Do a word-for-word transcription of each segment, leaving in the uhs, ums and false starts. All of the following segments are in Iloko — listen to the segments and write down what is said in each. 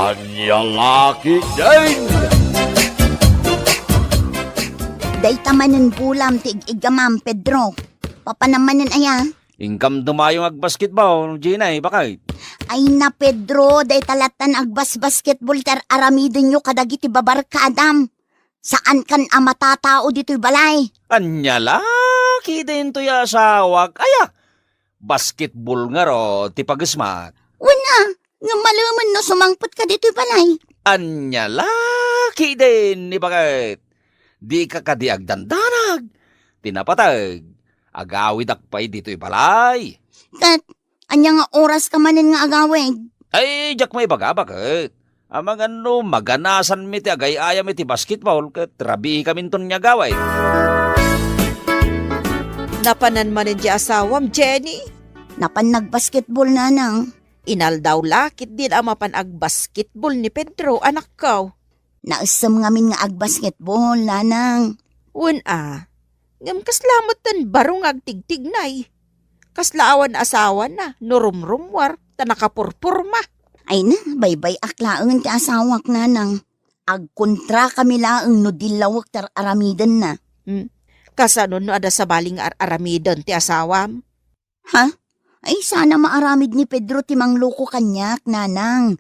Ania la ketdin? Dayta manen bolam ti ig-iggamam, Pedro. Papanam manen aya? Inkam dumayo nga agbasketball, Jenay, baket? Ay na, Pedro, dayta lattan agbasbasketball ti ar-aramidenyo kadagiti babarkadam. Saankan a matatao ditoy balay. Ania la ketdin toy asawak? Aya, basketball ngarud ti pagesmak. Wen a, ngem malemen no sumangpetka ditoy balay. Ania la ketdin ni baket? Dika kadi agdandanag? Ti napateg, agawidak pay ditoy balay. Ket ania nga oraska manen nga agawid? Ay, diak maibaga, baket. Amangan no maganasanmi ti agay-ayam iti basketball ket rabiikaminton nga agawid. Napanan manen ti asawam, Jenny? Napan nagbasketball, nanang. Inaldaw la ketdin a mapan agbasketball ni Pedro, anakko. Naessem ngamin nga agbasketball, nanang. Wen a, ngem kasla met ti baro nga agtigtignay. Kasla awan asawana no rumrummuar ta nakapurpurma. Ay na, baybay-ak laeng ti asawak, nanang. Agkontrakami laeng no dillawek ti ar-aramidenna. Hmm. Kasano no adda sabali nga ar-aramiden ti asawam? Ha? Ay, sana maaramid ni Pedro ti mangloko kaniak, nanang.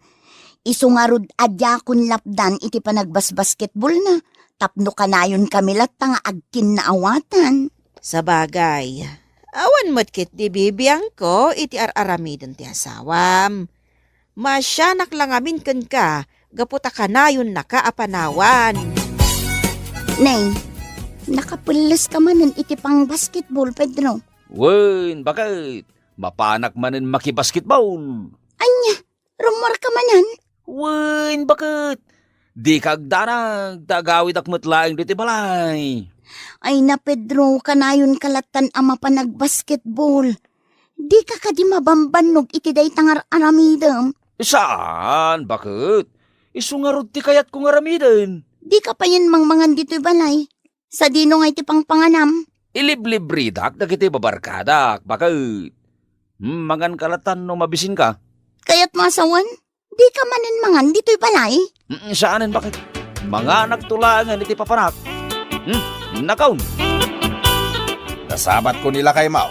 Isu ngarud a diakon lapdan iti panagbasbasketballna, tapno kanayonkami latta nga agkinnaawatan. Sabagay, awan met ketdi bibiangko iti ar-aramiden ti asawam. Maasianak la ngamin kenka gapu ta kanayonnaka a panawan. Nay, nakapelleska manen iti pangbasketball, Pedro? Wen, baket. Mapanak manen makibasketball. Ania, rummuarka manen? Wen, baket. Dika agdanag, ta agawidak met laeng ditoy balay. Ay na, Pedro, kanayonka lattan a mapan agbasketball. Dika kadi mabambannog iti dayta nga ar-aramidem? Saan, baket? Isu ngarud ti kayatko nga aramiden. Dika payen mangmangan ditoy balay? Sadino nga iti pangpanganam? Iliblibredak dagiti babarkadak, baket. Hmm, manganka lattan no mabisinka. Kayatmo a sawen? Dika manen mangan ditoy balay? Mm, saanen, baket. Manganakto laengen iti papanak. Hmm, nakaon. Nasabatko ni lakaymo.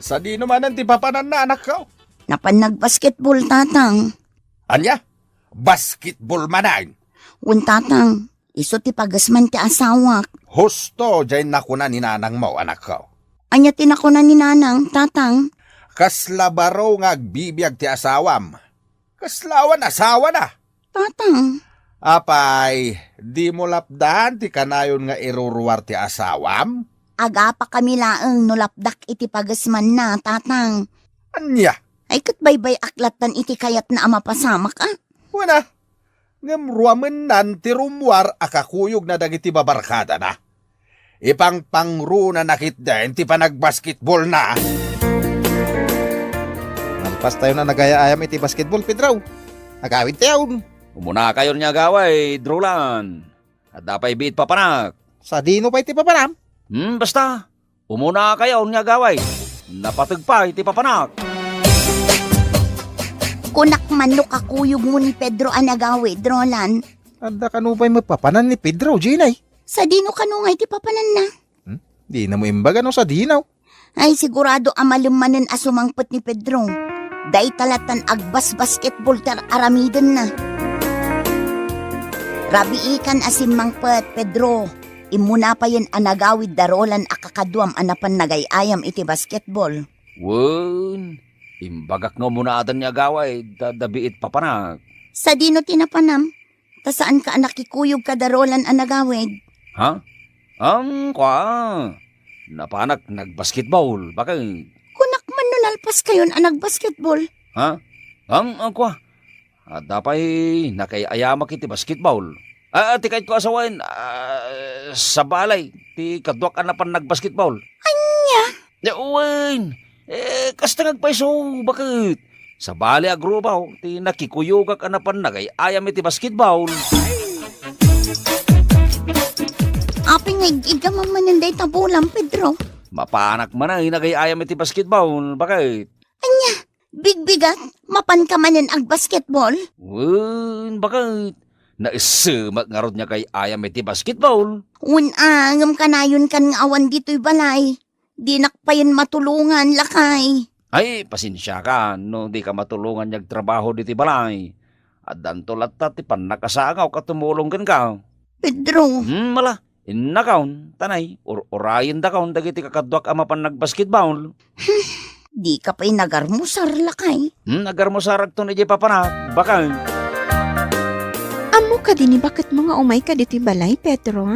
Sadino manen ti papananna, anakko? Napan nagbasketball, tatang. Ania? Basketball manen? Wen, tatang. Isu ti pagesman ti asawak. Husto diay nakuna ni nanangmo, anakko. Ania ti nakuna ni nanang, tatang? Kasla baro nga agbibiag ti asawam. Kasla awan asawana. Tatang. Apay, dimo lapdan ti kanayon nga iruruar ti asawam? Agapakami laeng no lapdak iti pagesmanna, tatang. Ania? Ay, ket baybay-ak lattan iti kayatna a mapasamak, a? Wen a, ngem ruamennan ti rummuar a kakuyogna dagiti babarkadana. Ipangpangrunana ketdin ti panagbasketballna. Nalpastayon a nagayayam iti basketball, Pedro. Agawidtayon. Umunakayon nga agawid, Roland. Adda pay biit papanak. Sadino pay ti papanam? Hmm, basta. Umunakayon nga agawid. Napateg pay ti papanak. Kunak man no kakuyogmo ni Pedro a nagawid, Roland. Adda kano pay met papanan ni Pedro, Jenay? Sadino kano ngay ti papananna? Hmm? Dinamo imbaga no sadino. Ay, sigurado a malem manen a sumangpet ni Pedro. Dayta lattan agbasbasketball ti ar-aramidenna. Rabiikan a simmangpet, Pedro. Immuna payen a nagawid da Roland a kakaduam a napan nagay-ayam iti basketball. Wen, imbagak nga umunadan nga agawid, ta adda biit papanak. Sadino ti napanam? Ta saanka a nakikuyog kada Roland a nagawid? Ha? Ang kua, napanak nagbasketball, baket. Kunak man no nalpaskayon a nagbasketball. Ha? Ang, ang kua, adda pay nakay-ayamak iti basketball. Ah, ti kayatko a sawen, ah, sabali ti kaduak a napan nagbasketball. Ania? Eh, wen. Eh, kasta nga agpayso, baket. Sabali a grupo ti nakikuyogak a napan nagay-ayam iti basketball. Apay nga ig-iggamam manen dayta bolam, Pedro? Mapanak man a nagay-ayam iti basketball, baket. Ania? Bigbigat, mapanka manen agbasketball? Wen, baket. Naissemak ngarud nga kay-ayam iti basketball. Wen a, ngem kanayonkan nga awan ditoy balay. Dinak payen matulongan, lakay. Ay, pasensiakan no dika matulongan nga agtrabaho ditoy balay. Addanto latta ti pannakasangawko a tumulong kenka. Pedro. Hmm, mala. Innakon, tanay, ur-urayendakon dagiti kakaduak a mapan nagbasketball. Dika pay nagarmusar, lakay. Hmm, agarmusarakton idiay papanak, baket. Ammo kadi ni baketmo nga umayka ditoy balay, Pedro?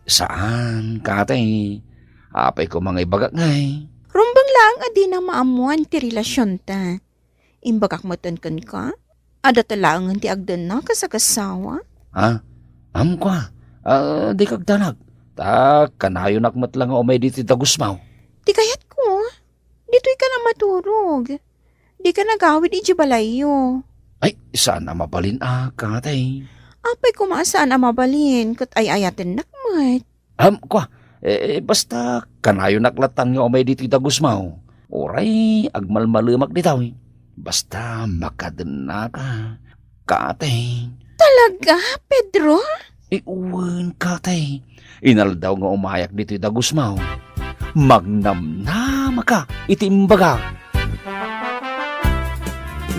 Saan, katay. Apay ko mangibagak ngay. Rumbeng laeng a dina maammoan ti relasionta. Imbagak metten kenka, adda ta laengen ti agdennak a sagassawa. Ha? Am, kua, ah, dika agdanag. Ta kanayonak met la nga umay ditoy dagusmaw. Ti kayatko, ditoyka a maturog. Dika agawid idiay balayyo. Ay, saan a mabalin a, katay. Apay koma a saan a mabalin, ket ay-ayatennak met. Am, kua, eh, basta kanayonak lattan nga umay ditoy dagusmaw. Uray agmalmalemak ditoy. Basta makadennaka, katay. Talaga, Pedro? Eh, wen, katay. Inaldaw nga umayak ditoy dagusmaw, magnamnamaka iti imbagak.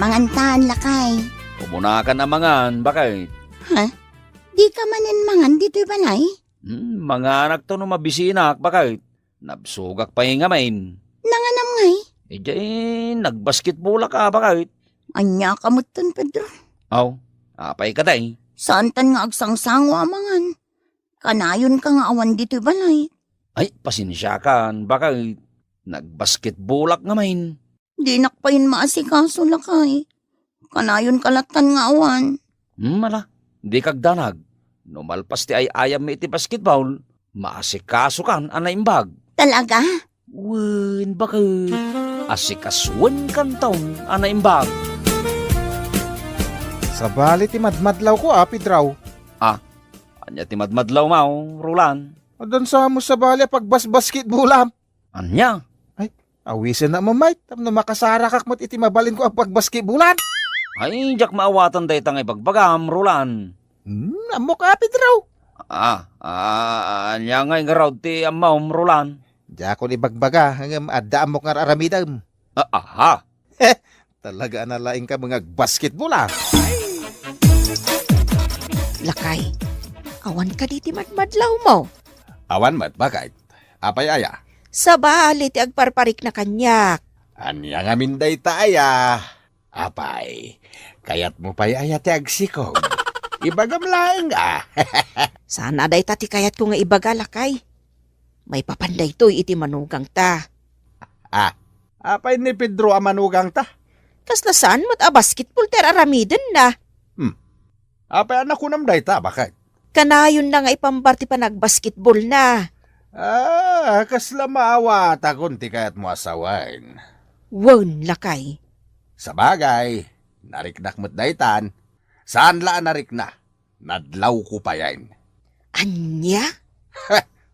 Mangantan, lakay. Umunakan a mangan, baket. Ha? Dika manen mangan ditoy balay? Hmm, manganakto no mabisinak, baket. Nabsogak pay ngamin. Nanganam ngay? Idiay nagbasketballak a, baket. Ania ka metten, Pedro? Aw, apay katay? Saantan nga agsangsango a mangan. Kanayonka nga awan ditoy balay. Ay, pasensiakan, baket. Nagbasketballak ngamin. Dinak payen maasikaso, lakay. Kanayonka lattan nga awan. Hmm, ala, dika agdanag. No malpas ti ay-ayammi iti basketball, maasikasokan a naimbag. Talaga? Wen, baket. Asikasoenkanton a naimbag. Sabali ti madmadlawko a, Pedro. Ah, ania ti madmadlawmo, Roland? Addan sa mo sabali a pagbasbasketballam. Ania? Ay, awisennak met, tapno makasarakak met iti mabalinko a pagbasketballan. Ay, diak maawatan dayta nga ibagbagam, Roland. Hmm, ammok a, Pedro. Ah, ah, ania nga ngarud ti ammom, Roland? Diakon ibagbaga, ngem adda ammok nga ar-aramidem. Ah, aha. Talaga a nalaingka nga agbasketball, ah. Lakay, awan kadi ti madmadlawmo? Awan met, baket. Apay aya? Sabali ti agparparikna kaniak. Ania ngamin dayta aya? Apay, kayatmo pay aya ti agsikog? Ibagam laeng, ah. Saan a dayta ti kayatko nga ibaga, lakay. Maipapan daytoy iti manugangta. Ah, apay ni Pedro a manugangta? Kasla saan met a basketball ti ar-aramidenna. Hmm. Apay a nakunam dayta, baket? Kanayonna nga ipambar ti panagbasketballna. Ah, kasla maawatakon ti kayatmo a sawen. Wen, lakay. Sabagay, nariknak met daytan. Saan la a narikna? Nadlawko payen. Ania?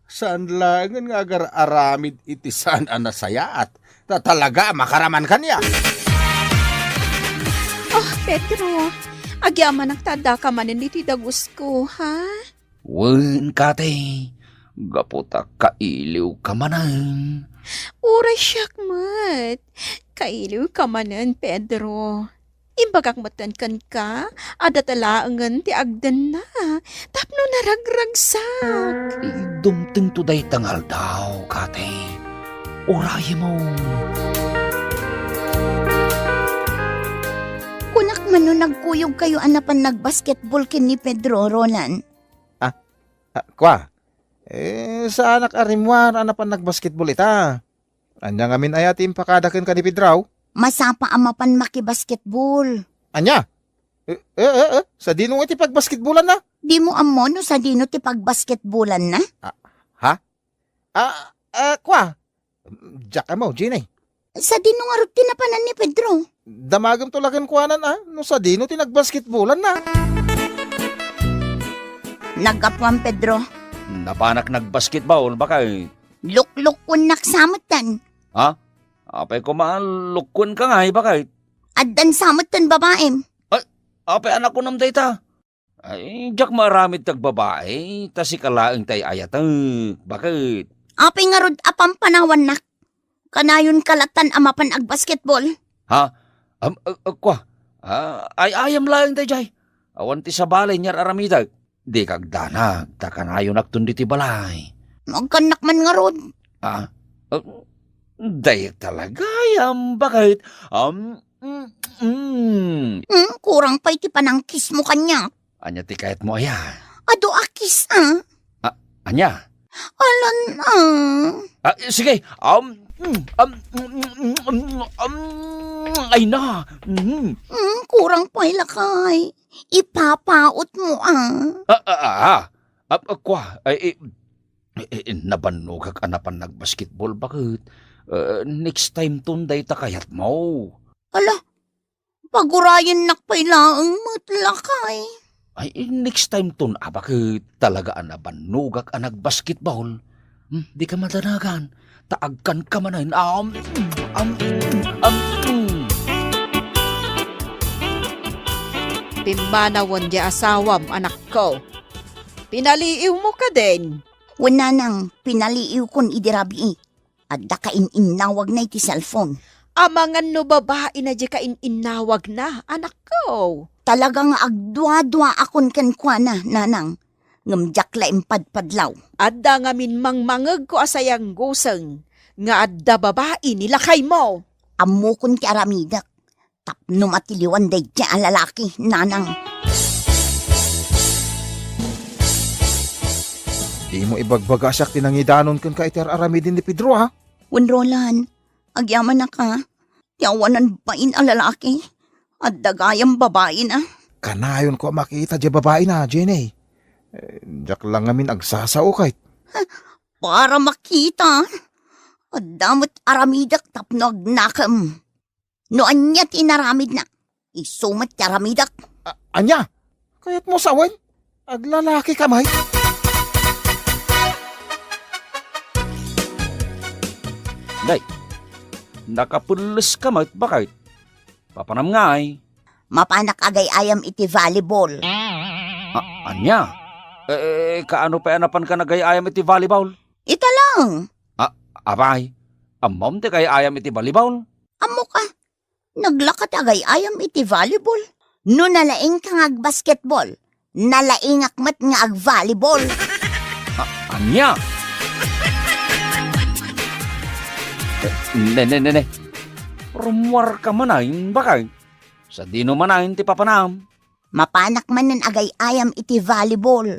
Saan laengen nga agar-aramid iti saan a nasayaat? Ta talaga a makaraman kaniak. Oh, Pedro, agyamanak ta addaka manen ditoy dagusko, ha? Wen, kate, gapu ta kailiwka manen. Uray siak met. Kailiwka manen, Pedro. Imbagak metten kenka, adda ta laengen ti agdenna, tapno naragragsak. Idumtengto dayta nga aldaw, kate. Urayemon. Kunak man no nagkuyogkayo a napan nagbasketball ken ni Pedro, Roland. Ah, ah, kua? Eh, saanak a rimmuar a napan nagbasketball ita. Ania ngamin aya ti impakada kenka ni Pedro? Masapa a mapan makibasketball. Ania? Eh, eh, eh, eh, sadino nga ti pagbasketballanna? Dimo ammo no sadino ti pagbasketballanna? Ah, ha? Ah, ah, kua? Diak ammo, Jenny. Sadino ngarud ti napanan ni Pedro? Damagem to la kenkuana, ah, no sadino ti nagbasketballanna. Naggapuam, Pedro. Napanak nagbasketball, baket. Luklukkuennak sa metten. Ha? Apay koma a lukkuenka ngay, baket? Addan sa met ti babaem. Ay, apay a nakunam dayta? Ay, diak maaramid ti agbabai, ta sika laeng ti ay-ayatek. Baket? Apay ngarud a pampanawannak? Kanayon ka latan a mapan agbasketball? Ha? Am, a, a, kua? Ah, ay-ayam laeng daydiay. Awan ti sabali nga ar-aramidek. Dika agdanag, ta kanayonakton ditoy balay. Agkannak man ngarud. Ah, ah, dayta la gayam, baket? Am, mm, mm. Hmm, kurang pay ti panangkismo kaniak. Ania ti kayatmo aya? Adu a kiss, ah. Ah, ania? Alan, ah. Ah, sige. Um, mm, um, mm, mm, mm, um, ay na. Mhm. Hmm, kurang pay lakay. Ipapautmo, ah. Ah, ah, ah, ah. Ah, ah, kua, ay, eh, eh, eh, nabannogak a napan nagbasketball, baket? Ah, next time ton dayta kayatmo. Ala, pagurayennak pay laeng met lakay. Ay, next time ton, a, baket? Talaga a nabannogak a nagbasketball. Hmm, dika madanagan. Ta agkanka manen. Am, am, am, mm. Pimmanawen ti asawam, anakko. Pinaliiwmo kadin? Wen, nanang, pinaliiwkon idi rabii. Adda kain-innawagna iti cellphone. Amangan no babaina diay kain-innawagna, anakko. Talaga nga agduaduaakon kenkuana, nanang. Ngem diak la impadpadlaw. Adda ngamin mangmangegko a sayangguseng nga adda babai ni lakaymo. Ammokon ti aramidek tapno matiliwan daydiay a lalaki, nanang. Dimo ibagbagasiak ti nangidanon kenka iti ar-aramiden ni Pedro, ha? Wen, Roland, agyamanak, ha? Ti awanan bain a lalaki, adda gayam babaina. Kanayonko a makita diay babaina, Jenny. Eh, diak la ngamin agsasao ket. Para makita, adda met aramidek tapno agnakem. No ania ti inaramidna, isu met ti aramidek. A-, ania? Kayatmo sawen? Aglalakika met? Nay, nakapelleska met, baket? Papanam ngay? Mapanak agay-ayam iti volleyball. A-, ania? Eh, kaano pay a napanka nagay-ayam iti volleyball? Ita laeng. A-, apay, ammom ti agay-ayam iti volleyball? Ammok a, naglaka ti agay-ayam iti volleyball. No nalaingka nga agbasketball, nalaingak met nga agvolleyball. A-, ania? Eh, ne, ne, ne, ne. Rummuarka manen, baket? Sadino manen ti papanam? Mapanak manen agay-ayam iti volleyball.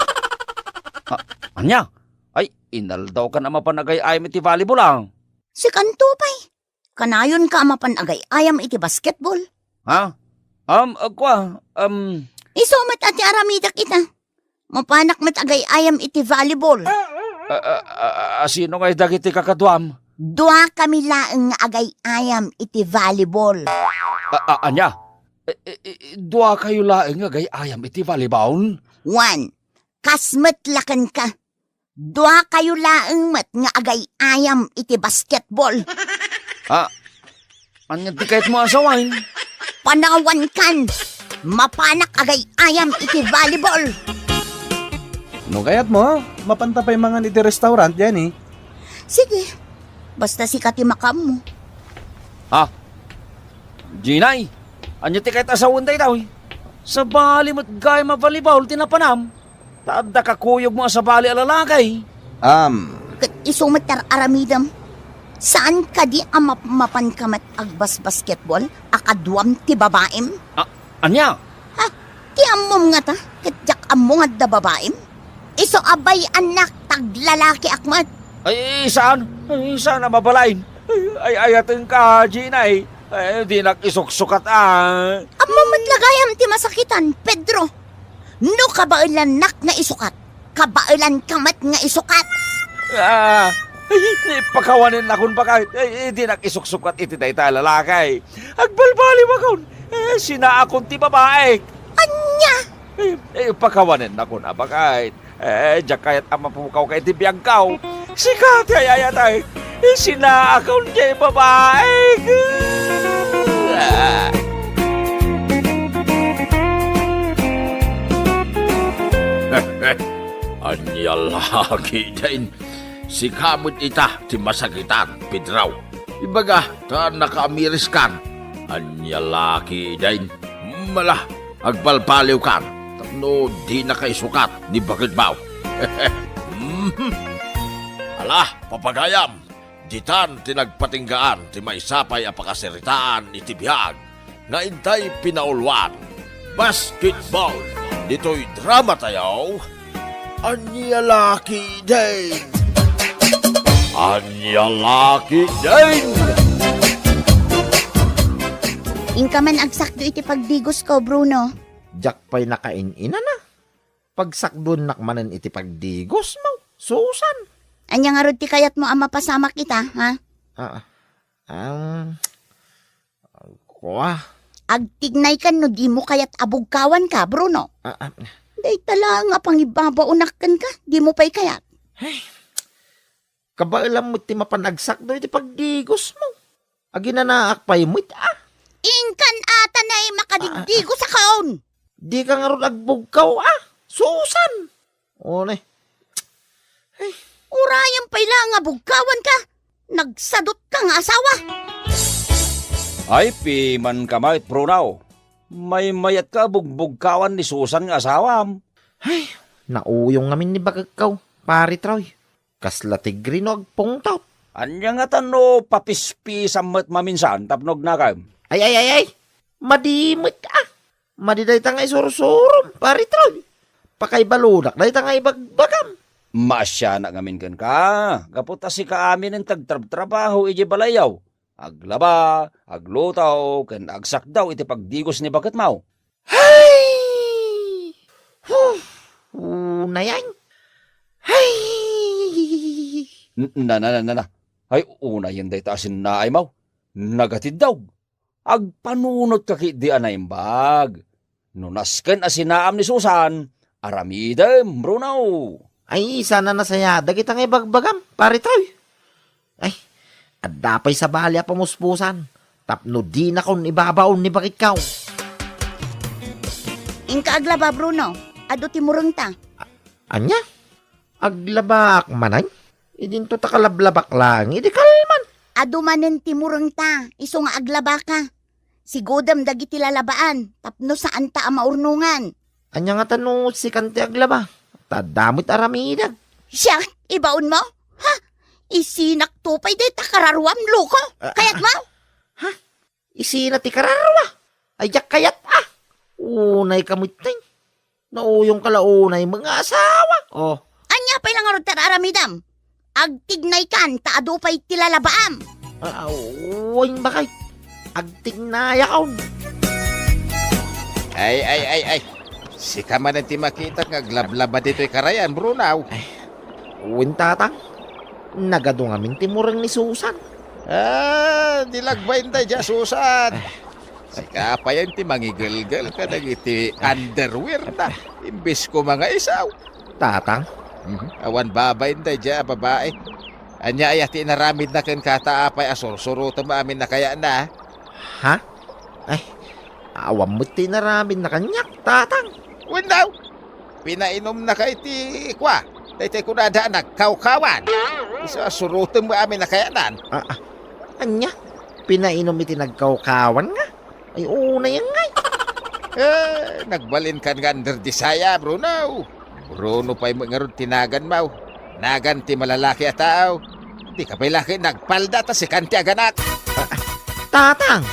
A-, ania? Ay, inaldawkan a mapan agay-ayam iti volleyball, a? Sikanto pay. Kanayonka a mapan agay-ayam iti basketball. Ha? Um, a, kua, um. Isu met a ti aramidek ita. Mapanak met agay-ayam iti volleyball. A, a, a, a, sino ngay dagiti kakaduam? Duakami laeng nga agay-ayam iti volleyball. A, a, ania? E, e, e, duakayo laeng nga agay-ayam iti volleyball? Wen, kas met la kenka. Duakayo laeng met nga agay-ayam iti basketball. A, ania ti kayatmo a sawen? Panawankan! Mapanak agay-ayam iti volleyball! No kayatmo, mapanta pay mangan iti restaurant, Jenny. Sige, basta sika ti makaammo. Ha? Jenny, ania ti kayat a sawen daytoy? Sabali met gayam a volleyball ti napanam. Ta adda kakuyogmo a sabali a lalaki. Am. Ket isu met ti ar-aramidem. Saan kadi a mapmapanka met agbasbasketball a kaduam ti babaim? A-, ania? Ha? Ti ammom ngata, ket diak ammo nga adda babaim? Isu a bay-annak, ta aglalakiak met. Ay, saan? Ay, saan a mabalin? Ay, ay, ayatenka, Gina, eh. Ay, dinak isuksukat, ah. Ammo met la gayam ti masakitan, Pedro. No kabaelannak nga isukat, kabaelanka met nga isukat. Ah, ay, pakawanennakon, baket. Ay, ay, dinak isuksukat iti dayta a lalaki. Agbalbaliwakon. Eh, sinaakon ti babaik. Ania? Eh, eh, pakawanennakon a, baket. Eh, diak kayat a mapukawka iti biagko. Sika ti ay-ayatek. Eh, sinaakon ti babaik. Ah. Ania la ketdin, sika met ita ti masakitan, Pedro. Ibaga ta nakaamiriskan. Ania la ketdin, mala, agbalbaliwkan tapno dinaka isukat ni baketmo. Mhm. Ala, papagayam, ditan ti nagpatinggaan ti maysa pay a pakasaritaan iti biag nga intay pinauluan. Basketball. Ditoy drama tayo, Ania la ketdin. Ania la ketdin. Inka man agsakdo iti pagdigosko, Bruno. Diak pay nakain-inana. Pagsakduennak manen iti pagdigosmo, Susan. Ania ngarud ti kayatmo a mapasamak ita, ha? Ah, ah. Kua. Agtignaykan no dimo kayat a bugkawanka, Bruno. Ah, ah. Dayta la nga pangibabaonak kenka, dimo pay kayat. Ay, kabaelam met ti mapan agsakdo iti pagdigosmo. Aginanaak pay met, ah. Inkan ata nay makadigdigos a kaon. Dika ngarud agbugkaw, ah. Susan. Unay. Ay. Urayan pay la nga bugkawanka. Nagsadutka nga asawa. Ay, pimanka met, Bruno. Maymayatka a bugbugkawan ni Susan nga asawam. Ay, nauyong ngamin ni baketko, Pare Troy. Kasla tigre no agpungtot. Ania ngata no papispisan met maminsan tapno agnakem? Ay, ay, ay, ay! Madi met, ah! Madi dayta nga isursurom, Pare Troy. Pakaibaludak dayta nga ibagbagam. Maasianak ngamin kenka, gapu ta sika aminen ti agtrabtrabaho idiay balayyo. Aglaba, agluto, ken agsakdaw iti pagdigos ni baketmo. Hay! Huh! Unayen. Hay! N-, na, na, na, na, na. Ay, unayen dayta a sinnaaymo. Nagatiddog. Agpanunotka ketdi a naimbag. No nasken a sinaam ni Susan, aramidem, Bruno. Ay, sana nasayaat dagita nga ibagbagam, Pare Troy. Ay, adda pay sabali a pamuspusan, tapno dinakon ibabaon ni baketko. Inka aglaba, Bruno. Adu ti murengta. A-, ania? Aglabaak manen? Idinto ta kalablabak laeng idi kalman. Adu manen ti murengta, isu nga aglabaka. Sigudem dagiti lalabaan, tapno saanta a maurnongan. Ania ngata no sikan ti aglaba? Ta adda met aramidek. Siak, ibaonmo? Ha? Isinakto pay dayta kararuam, loko? Ah, ah, kayatmo? Ha? Isina ti kararua? Ay, diak kayat, ah! Unayka metten. Nauyongka la unay met nga asawa. Oh. Ania pay la ngarud ti ar-aramidem? Agtignaykan ta adu pay ti lalabaam. Ah, wen, bakay. Agtignayakon. Ay, ay, ay, ay. Sika manen ti makitak nga aglablaba ditoy karayan, Bruno. Ay, wen, tatang. Nagadu ngamin ti mureng ni Susan. Ah, di lagbayen daydiay a Susan. Sika payen ti mangigelgel kadagiti underwear na, imbes koma nga isaw. Tatang? Mhm. Awan babain daydiay a babai. Ania aya ti inaramidna kenka ta apay a sursurotem amin a kayatna? Ha? Ay, awan met ti inaramidna kaniak, tatang. Wenno? Pinainumnaka iti kua, daytoy kunada a nagkawkawan. Isu a surotem amin a kayatnan. Ah, ah. Ania? Pinainom iti nagkawkawan nga? Ay, unay ngay. Eh, nagbalinkan nga under desire, Bruno. Bruno pay met ngarud ti naganmo. Nagan ti malalaki a tao. Dika pay la ket nagpalda ta sikan ti aganak. Ah, ah. Tatang!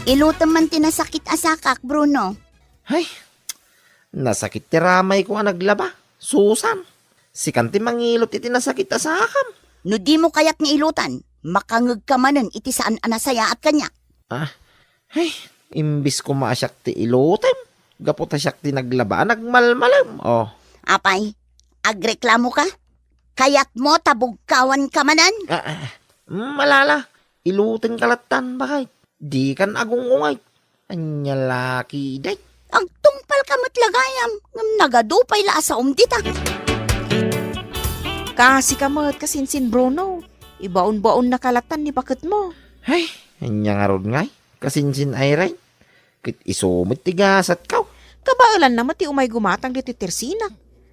Ilutem man ti nasakit a sakak, Bruno. Ay, nasakit ti ramayko a naglaba, Susan. Sikan ti mangilot iti nasakit a sakam. No dimo kayat nga ilutan, makangegka manen iti saan a nasayaat kaniak. Ah, ay, imbes koma a siak ti ilutem, gapu ta siak ti naglaba a nagmalmalem. Oh. Apay, agreklamoka? Kayatmo ta bugkawanka manen? Ah, ah, malala, ilutenka lattan, bakay. Dikan agung-ungay. Ania la ketdin? Agtungpalka met la gayam, ngem nagadu pay la a saom dita. Kasika met, kasinsin, Bruno. Ibaonbaonnaka lattan ni baketmo. Ay, ania ngarud ngay? Kasinsin, Irene. Ket isu met ti gasatko. Kabaelanna met ti umay gumatang ditoy tersinak.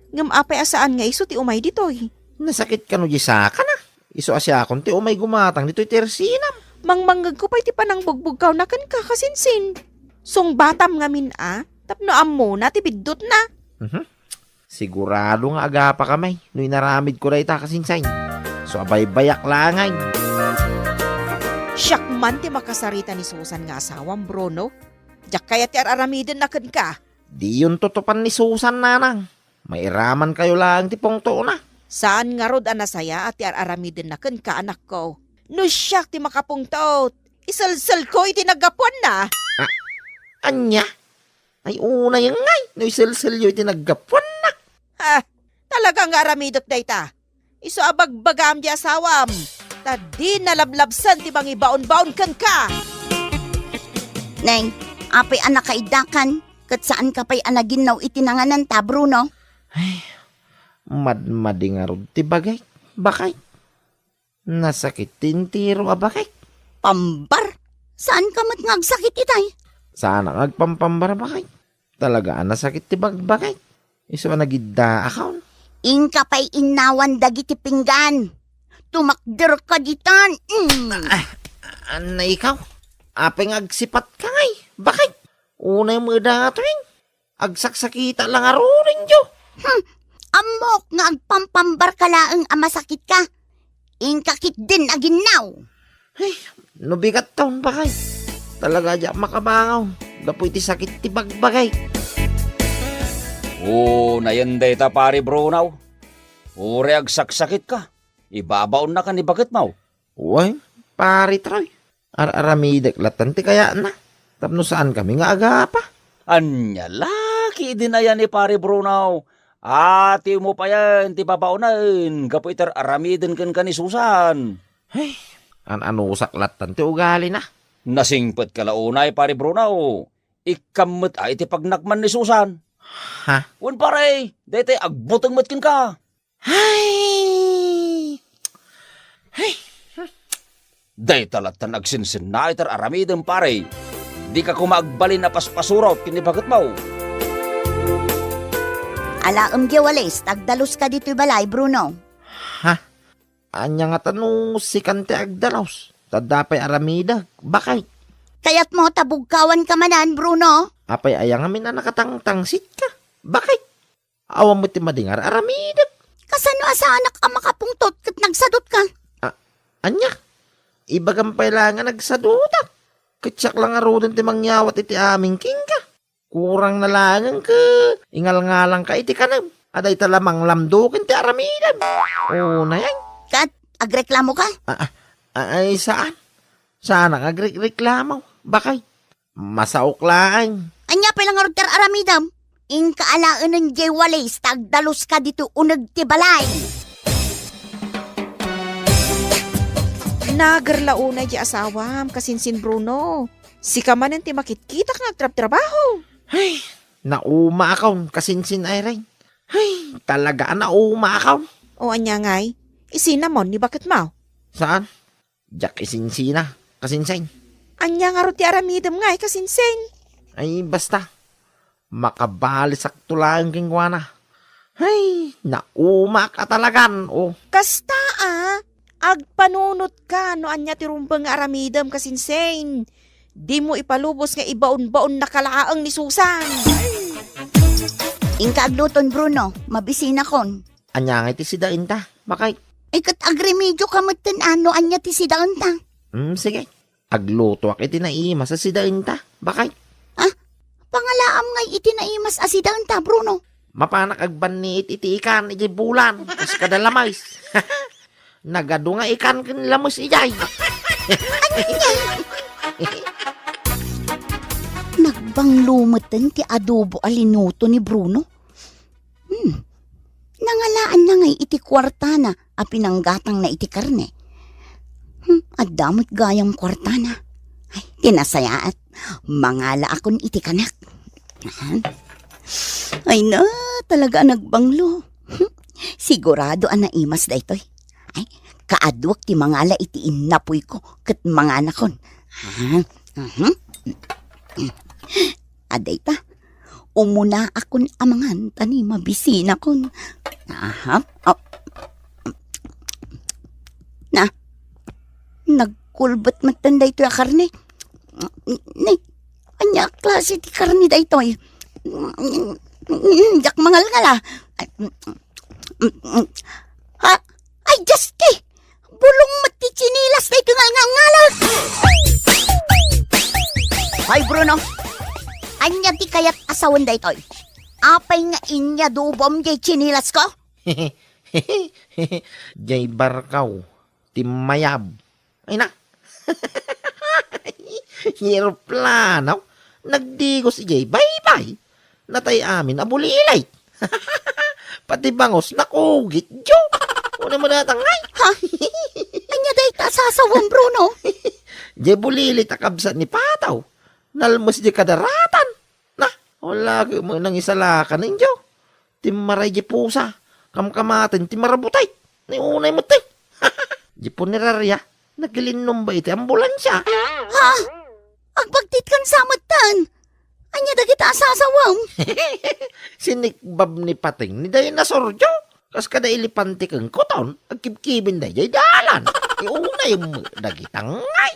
Ngem apay a saan nga isu ti umay ditoy? Nasakit kano di sakana? Isu a siakon ti umay gumatang ditoy ti ersinam. Mangmangngegko pay ti panangbugbugkawna kenka, kasinsin. Sungbatam ngamin a, tapno ammona ti biddutna. Mhm. Sigurado nga agapakami no inaramidko dayta, kasinsin. So, abaybayak laeng. Siak man ti makasarita ni Susan nga asawam, Bruno. Diak kayat ti ar-aramidenna kenka. Diyon tutupan ni Susan, nanang. Mairamankayo laeng ti pungtona. Saan ngarud a nasayaat ti ar-aramidenna kenka, anakko. No siak ti makapungtot, iselselko iti naggapuanna. Ah, ania? Ay, unay ngay, no iselselyo iti naggapuanna. Ha, talaga nga aramidek dayta. Isu a bagbagam di asawam, ta di nalablabsan ti mangibaon-baon kenka. Neng, apay a nakaiddakan, ket saanka pay a naginnaw iti nangananta, Bruno? Ay, madmadi ngarud ti bagik, bakay. Nasakit ti entero a bakik. Pambar, saanka met nga agsakit itay? Saanak nga agpampambar, bakay. Talaga a nasakit ti bagbagik. Isu a nagiddaakon. Inka pay innawan dagiti pinggan. Tumakderka ditan. Mm. Ah, anna ikaw? Apay nga agsipatka ngay? Bakit? Unay met daytoyen. Agsaksakitak la ngaruden, Diyo. Hmm. Ammok nga agpampambarka laeng a masakitka. Inka ketdin a ginnaw. Ay, no bigat taon, bakay. Talaga diak makabangon gapu iti sakit ti bagbagik. O, nayen dayta, Pare Bruno. Uray agsaksakitka, ibabaonnaka ni baketmo. Wen, Pare Troy. Ar-aramidek lattan ti kayatna, tapno saankami nga agapa. Ania la ketdin aya ni Pare Bruno? Atimo payen ti babaonen gapu iti ar-aramiden kenka ni Susan. Ay, an-anusak lattan ti ugalina. Nasingpetka la unay, Pare Bruno. Ikkam met a iti pagnakman ni Susan. Ha? Wen, pare, daytoy agbuteng met kenka. Hay! Hay! Dayta lattan agsinsinna iti ar-aramidem, pare. Dika koma agbalin a paspasurot ken ni baketmo. Alaem diay walis ta agdaluska ditoy balay, Bruno. Ha? Ania ngata no sikan ti agdalus? Ta adda pay aramidek, bakay. Kayatmo ta bugkawanka manen, Bruno? Apay aya ngamin a nakatangtangsitka, bakay? Awan met ti madi nga ar-aramidek. Kasano a saanak a makapungtot ket nagsadutka? A-, ania? Ibagam pay laeng a nagsadutak. Ket siak la ngaruden ti mangyawat iti amin kenka. Kurang na laengen ket ingalngalangka iti kanem. A dayta la manglamdo ken ti aramidem. Unay. Ket agreklamoka? A-, a-, ay, saan. Saanak agrekreklamo. Bakay. Masaok laeng. Ania pay la ngarud ti ar-aramidem? Inka alaenen diay walis ta agdaluska ditoy uneg ti balay. Nager la unay diay asawam, kasinsin Bruno. Sika manen ti makitkitak nga agtrabtrabaho. Ay, naumaakon, kasinsin Irene. Ay, talaga a naumaakon. O ania ngay? Isinamon ni baketmo? Saan? Diak isinsina, kasinsin. Ania ngarud ti aramidem ngay, kasinsin? Ay, basta. Makabalisakto laeng kenkuana. Hay, naumak a talagan, o. Kasta a, agpanunotka no ania ti rumbeng nga aramidem, kasinsin. Dimo ipalubos nga ibaon-baonnaka laeng ni Susan. Inka agluton, Bruno, mabisinakon. Ania ngay ti sidaenta, bakay? Ay, ket agremedioka metten a no ania ti sidaenta. Hmm, sige. Aglutoak iti naimas a sidaenta, bakay. Ah, pangalaam ngay iti naimas a sidaenta, Bruno? Mapanak agbanniit iti ikan iti bulan, kas kada lamis. Nagadu nga ikan ken lamis idiay. Nagbanglo metten ti adobo a linuto ni Bruno. Hmm. Nangalaanna ngay iti kuartana a pinanggatangna iti karne. Hmm, adda met gayam kuartana. Ay, ti nasayaat. Mangalaakon iti kanak. Ahan. Ay na, talaga a nagbanglo. Hmm, sigurado a naimas daytoy. Ay, kaaduak ti mangala iti innapuyko ket manganakon. Ahan. Mhm. Adayta. Umunaakon a mangan ta ni mabisinakon. Aha. Oh. Na, nagkulbet metten daytoy a karne. Ni, ania a klase ti karne daytoy? Diak mangalngal a. Ha? Ay, Diyos ti! Bulong met ti tsinilas daytoy nga ngalngalek! Hoy, Bruno! Ania ti kayat a sawen daytoy? Apay nga inyadobom diay tsinilasko? Diay barkaw ti mayab. Ay na. Eroplano. Nagdigos idiay baybay. Natay amin a bulilit. Pati bangus nakugit, jo. Una mo datang, ay. Ha? Ania dayta a sasawem, Bruno? Diay bulilit a kabsat ni Pataw. Nalmes diay kadaratan. Na, wala mo nang isalakan, injo. Timmaray di pusa, kamkamaten ti marabutit. Ni unay met ti. Di puneraria, nagilinnumba iti ambulansia. Ha? Agbagtitkan sa metten? Ania dagita a sasawem? Sinikbab ni Pating ni dinosaur, jo. Kas kada elepante ken kuton, agkibkibin daydiay dalan. Iunay met dagita ngay.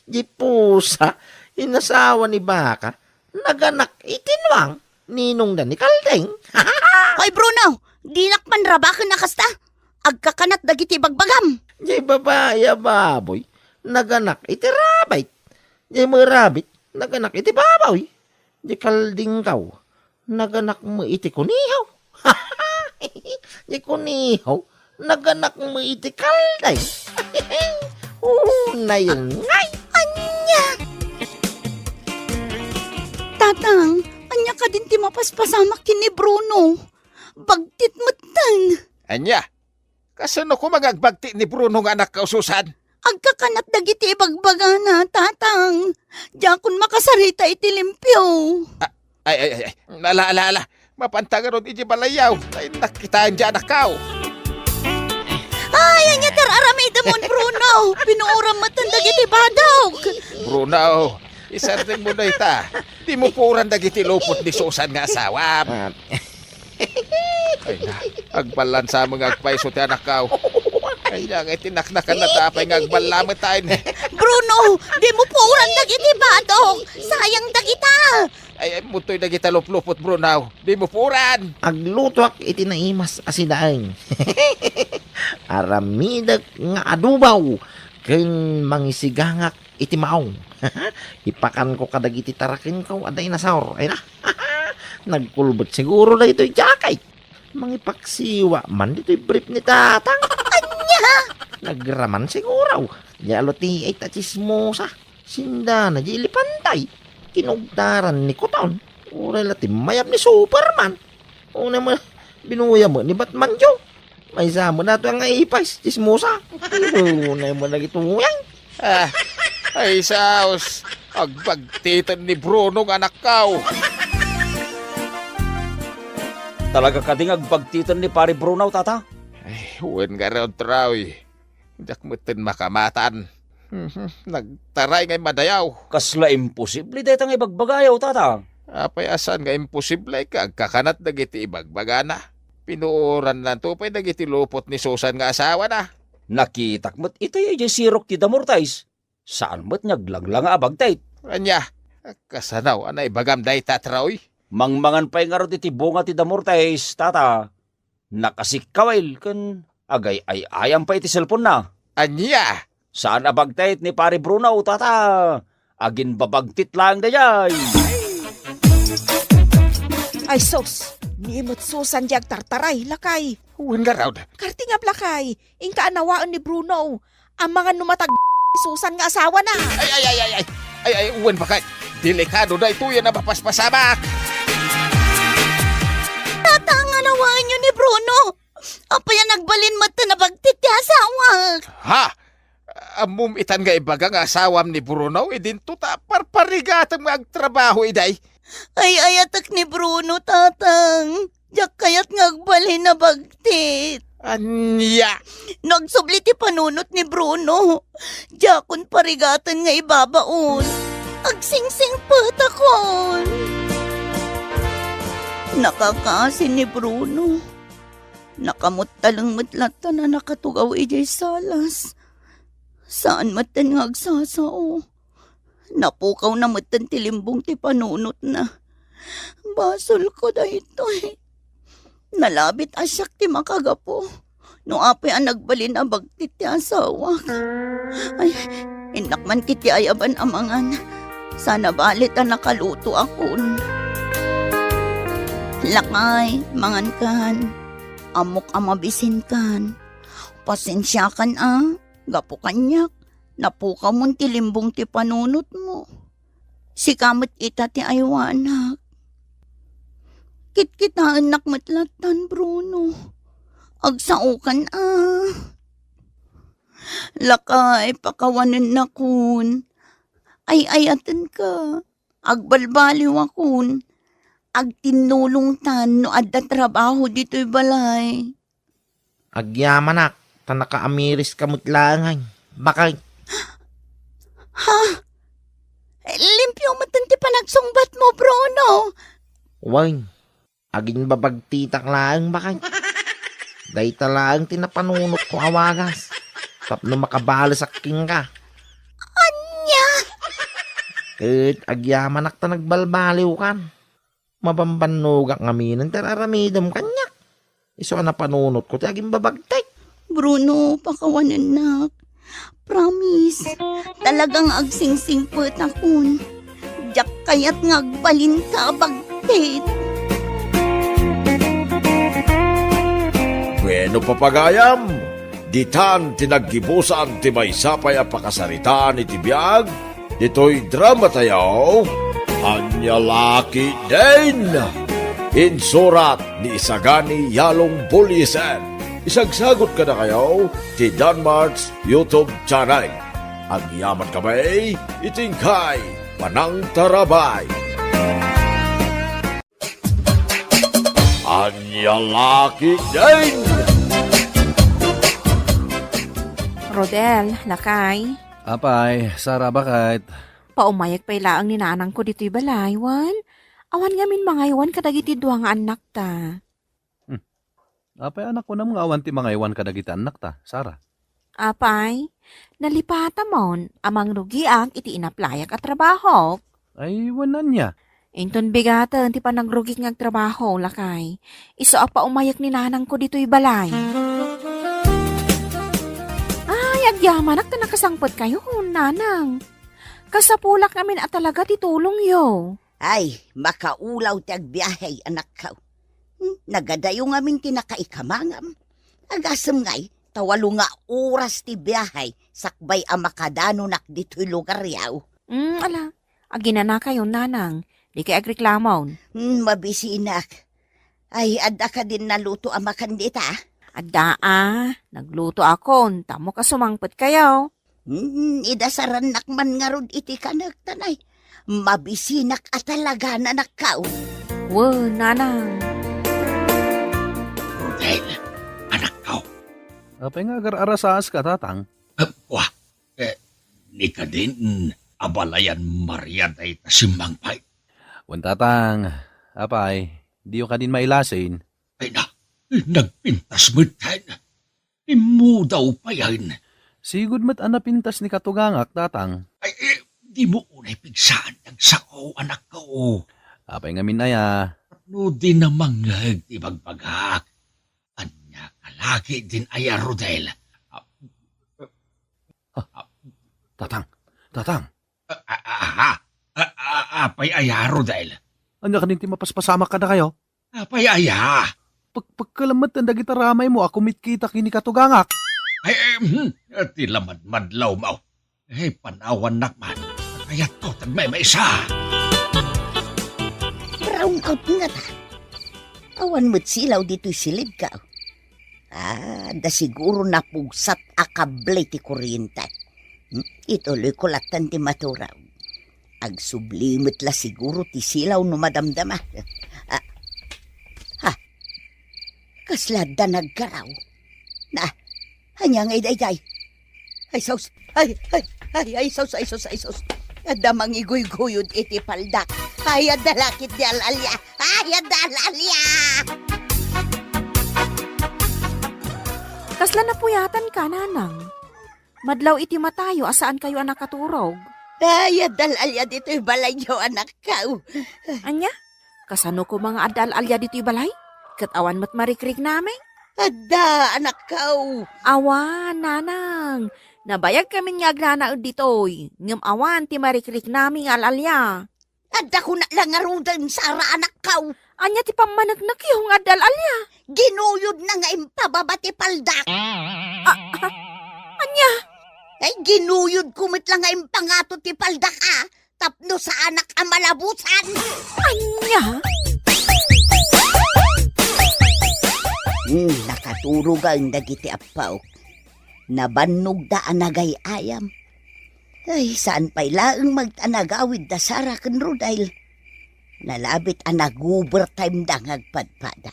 Di pusa, inasawa ni Baka, naganak iti nuang, ninongda ni Kalding. Hoy, Bruno, dinak panrabaken a kasta. Agkakanat dagiti ibagbagam. Diay babai a baboy, naganak iti rabbit. Diay met rabbit, naganak iti baboy. Diay Kaldingkaw, naganak met iti kuniho. Diay kuniho, naganak met iti Kalding. Unay ngay. Ania? Tatang, ania kadin ti mapaspasamak ken ni Bruno? Bagtit metten. Ania? Kasano koma nga agbagtit ni Bruno nga anakkaw, Susan? Agkakanat dagiti ibagbagana, Tatang. Diakon makasarita iti limpio. Ah, ay, ay, ay, ay. Ala, ala, ala. Mapanta ngarud iti balayyo. Ay, nakitaen diay anakkaw. Ay, ania ti ar-aramidem, Bruno? Pinuoram metten dagiti badok. Bruno, isardengmo dayta. Dimo puoran dagiti lupot ni Susan nga asawam. Ah. Ay na, agballan sa nga agpayso ti anakkaw. Ay na, ngay tinaknakan na tapay nga agballametaen. Bruno, dimo puoran dagiti badok. Sayang dagita. Ay, ay, mutoy dagita luplupot, Bruno. Dimo puoran. Aglutoak iti naimas a sinaeng. Aramidek nga adubaw ken mangisigangak iti maong. Ipakanko kadagiti tarakenko a dinosaur. Ay na. Nagkulbet siguro daytoy jacket. Mangipaksiwa man ditoy brief ni Tatang. Ania? Nagraman siguro. Diay aluti ay ta chismosa. Sindana diay elepante. Kinugtaran ni kuton. Uray la ti mayab ni Superman. Una mo, binuya mo ni Batman, jo. Maysa mo na to nga ipais, chismosa. Una mo lagi tuyan. Ah, ay, saos. Agbagtiten ni Bruno nga anakkaw. Talaga kadi nga agbagtiten ni Pare Bruno, Tata? Ay, wen ngarud, Troy. Diak metten makamatan. Mhm, nagtaray nga immadayaw. Kasla imposible dayta nga ibagbagayo, Tata. Apay a saan nga imposible ket agkakanat dagiti ibagbagana? Pinuorannanto pay dagiti lupot ni Susan nga asawana. Nakitak met itay idiay sirok ti Damortais. Saan met nga aglanglanga a bagtit. Ania? Kasano a naibagam dayta, Troy? Mangmangan pay ngarud iti bunga ti Damortais, Tata. Nakasikkawil ken agay-ay-ayam pay iti cellphone-na. Ania? Saan a bagtit ni Pare Bruno, Tata. Aginbabagtit laeng daydiay. Ay sus, ni met Susan diay agtartaray, lakay. Wen ngarud. Kartingab, lakay. Inka anawaen ni Bruno. Amangan no matag-, Susan nga asawana. Ay, ay, ay, ay, ay. Ay, ay, wen, bakit? Delikado daytoy a napapaspasamak. Tata, nga anawaenyo ni Bruno. Apay a nagbalin met ta nabagtit ti asawak? Ha? Ammom itan nga ibaga nga asawam ni Bruno, idinto ta parparigatem nga agtrabaho idiay. Ay-ayatek ni Bruno, Tatang. Diak kayat nga agbalin a bagtit. Ania? Nagsubli ti panunot ni Bruno. Diakon parigaten nga ibabaon. Agsingsingpetakon! Nakakaasi ni Bruno. Nakamuttaleng met latta a nakatugaw idiay salas. Saan metten nga agsasao. Napukawna metten ti limbong ti panunotna. Basolko daytoy. Nalabit a siak ti makagapu. No apay a nagbalin a bagtit ti asawak. Ay, innak man ketdi ayaban a mangan. Saan a bale ta nakalutoakon. Lakay, mangankan. Ammok a mabisinkan. Pasensiakan a, gapu kaniak, napukawmon ti limbong ti panunotmo. Sika met ita ti aywanak. Kitkitaennak met lattan, Bruno. Agsaokan a. Lakay, pakawanennakon. Ay-ayatenka. Agbalbaliwakon. Agtinnulongtan no adda trabaho ditoy balay. Agyamanak, ta nakaamiriska met laeng. Bakit? Ha? Limpio met ti panagsungbatmo, Bruno. Wen, agimbabagtitak laeng, bakit? Dayta laeng ti napanunotko a wagas. Tapno makabalesak kenka. Ania? Ket agyamanak ta nagbalbaliwkan. Mabambannogak ngamin ti ar-aramidem kaniak. Isu a napanunotko ti agimbabagtik. Bruno, pakawanennak. Promise, talagang agsingsingpetakon. Diak kayat nga agbalinka a bagtit. Bueno, papagayam, ditan ti naggibusan ti maysa pay a pakasaritaan iti biag ditoy dramatayo, Ania La Ketdin. Insurat ni Isagani Yalong Buliesen. Isagsagut kadakayo ti Danmart's YouTube channel. Agyamankami iti inkay panangtarabay. Ania La Ketdin! Rodel, lakay. Apay, Sara, bakit? Paumayek pay laeng ni nanangko ditoy balay, wen? Awan ngamin mangaywan kadagiti dua nga annakta. Hmm. Apay a nakunam nga awan ti mangaywan kadagiti annakta, Sara? Apay, nalipatamon a mangrugiak iti inaplayak a trabahok. Ay, wen ania? Inton bigaten ti panagrugik nga agtrabaho, lakay. Isu a paumayek ni nanangko ditoy balay. Ay, agyamanak ta nakasangpetkayon, nanang. Kasapulak ngamin a talaga ti tulongyo. Ay, makaulaw ti agbiahe, anakko. Hmm, nagadayo ngamin ti nakaikamangam. Agasem ngay, ta walo nga oras ti biahe sakbay a makadanonak ditoy lugaryo. Hmm, ala, aginanakayon, nanang. Dikay agreklamon. Hmm, mabisinak. Ay, adda kadin naluto a makan dita? Adda a, naglutoakon, tapno kasumangpetkayo. Hmm, idasarannak man ngarud iti kanek, tanay. Mabisinak a talaga, anakko. Wen, nanang. Rodel, anakko. Apay nga agar-arasaas ka, tatang? Ah, wa, eh, ni kadin, abalayan Maria dayta simmangpet. Wen, tatang, apay, diyo kadin mailasin? Ay na, nagpintas metten. Immudaw payen. Sigud met a napintas ni katugangak, tatang. Ay, eh, dimo unay pigsaan ti agsao, anakko. Apay ngamin aya? Tapno di namangngeg ti bagbagak. Ania ka laki din aya, Rodel? Ah, ah, tatang, tatang. Ah, ah, ah, ah, ah, apay aya, Rodel? Ania kadin ti mapaspasamak kadakayo? Apay aya? Pagpagkalamet dagita ramaymo a kumitkita ken ni katugangak. Ay, eh, hmm, ti lamadmadlawmo. Eh, panawannak man. Kayatko ti agmaymaysa. Brown out ngata. Awan met silaw ditoy silidko. Ah, da siguro napugsat a kable ti kuryente. Hmm? Ituloyko lattan ti maturaw. Agsubli met la siguro ti silaw no madamdama. Ah. Ha? Kasla adda naggaraw. Na, ania ngay daydiay? Ay, sus! Ay, ay, ay, ay, sus, ay, sus, ay, sus! Adda mangiguyguyod iti paldak. Ay, adda lakit ti al-alia. Ay, adda al-alia! Kasla napuyatanka, nanang? Madlaw iti matayo a saankayo a nakaturog. Ay, adda al-alia ditoy balayyo, anakko. Ania? Kasano koma nga adda al-alia ditoy balay? Ket awan met marikriknami? Adda, anakko. Awan, nanang. Nabayagkamin nga agnanaed ditoy, ngem awan ti marikriknami nga al-alia. Adda kuna la ngaruden, Sara, anakko. Ania ti pammaneknekyo nga adda al-alia? Ginuyodna nga impababa ti paldak. Ah, ah, ania? Ay, ginuyodko met la nga impangato ti paldak, a, tapno saanak a malabusan. Ania? Hmm, nakaturogan dagiti appaok. Nabannogda a nagay-ayam. Ay, saan pay laeng met a nagawid da Sara ken Rodail. Nalabit a nag-overtime da nga agpadpada.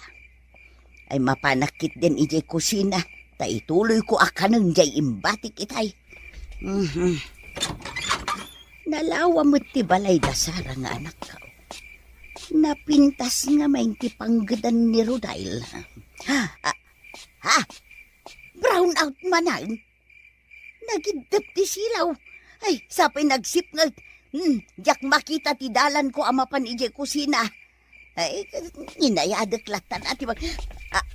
Ay, mapanak ketdin idiay kusina, ta ituloyko a kanen diay imbatik itay. Mhm. Nalawa met ti balay da Sara nga anakko. Napintas ngamin ti panggedan ni Rodail. Ha? Ah, ha? Brown out manen? Nagiddep ti silaw. Ay, sapay nagsipnget. Hmm, diak makita ti dalanko a mapan idiay kusina. Ay, inayadek latta a ti mag-, ah,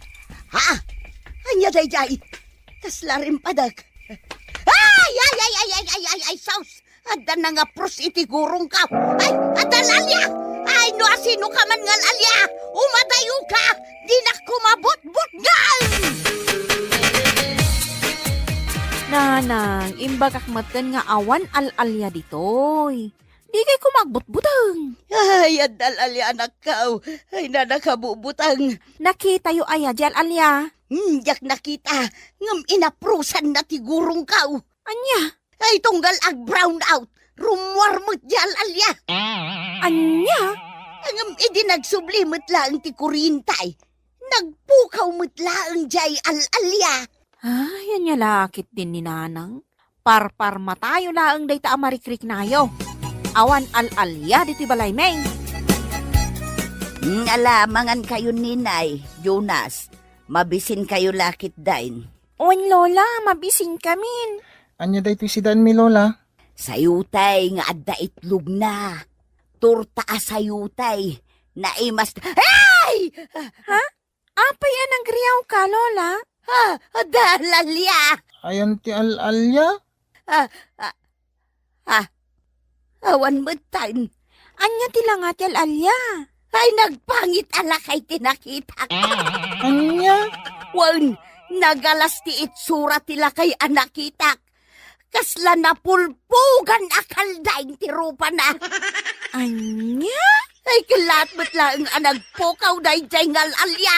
ha? Ania daydiay? Kasla rimpadek. Ay, ay, ay, sus! Adda nangapros iti gurongko. Ay, adda al-alia! Ay, no asinoka man nga al-alia, umadayoka! Dinak koma butbutngen! Nanang, imbagak metten nga awan al-alia ditoy. Dikay koma agbutbuteng. Ay, adda al-alia, anakko. Ay, nanang, kabubuteng. Nakitayo aya diay al-alia? Hmm, diak nakita. Ngem inaprosanna ti gurongko. Ania? Ay, tunggal ag-brown out. Rummuar met diay al-alia. Ania? Ngem idi nagsubli met laeng ti kuryente, nagpukaw met laeng diay al-alia. Ay, ania la ketdin ni nanang? Parparmatayo laeng dayta a marikriknayo. Awan al-alia ditoy balaymi. Hmm, ala, mangankayo, Ninay, Jonas. Mabisinkayo la ketdin. Wen, Lola, mabisinkamin. Ania daytoy sidaenmi, Lola? Sayotay nga adda itlogna. Torta a sayotay. Naimas-, ay! Ha? Apay a nagriawka, Lola? Ha? Adda al-alia. Ayan ti al-alia? Ah, ah, ah, awan metten. Ania ti langa ti al-alia? Ay, nagpangit a lakay ti nakitak. Ania? Wen, nagalas ti itsura ti lakay a nakitak. Kasla napulpugan a kaldaing ti rupana. Ania? Ay, kellat met laeng a nagpukaw daydiay nga al-alia.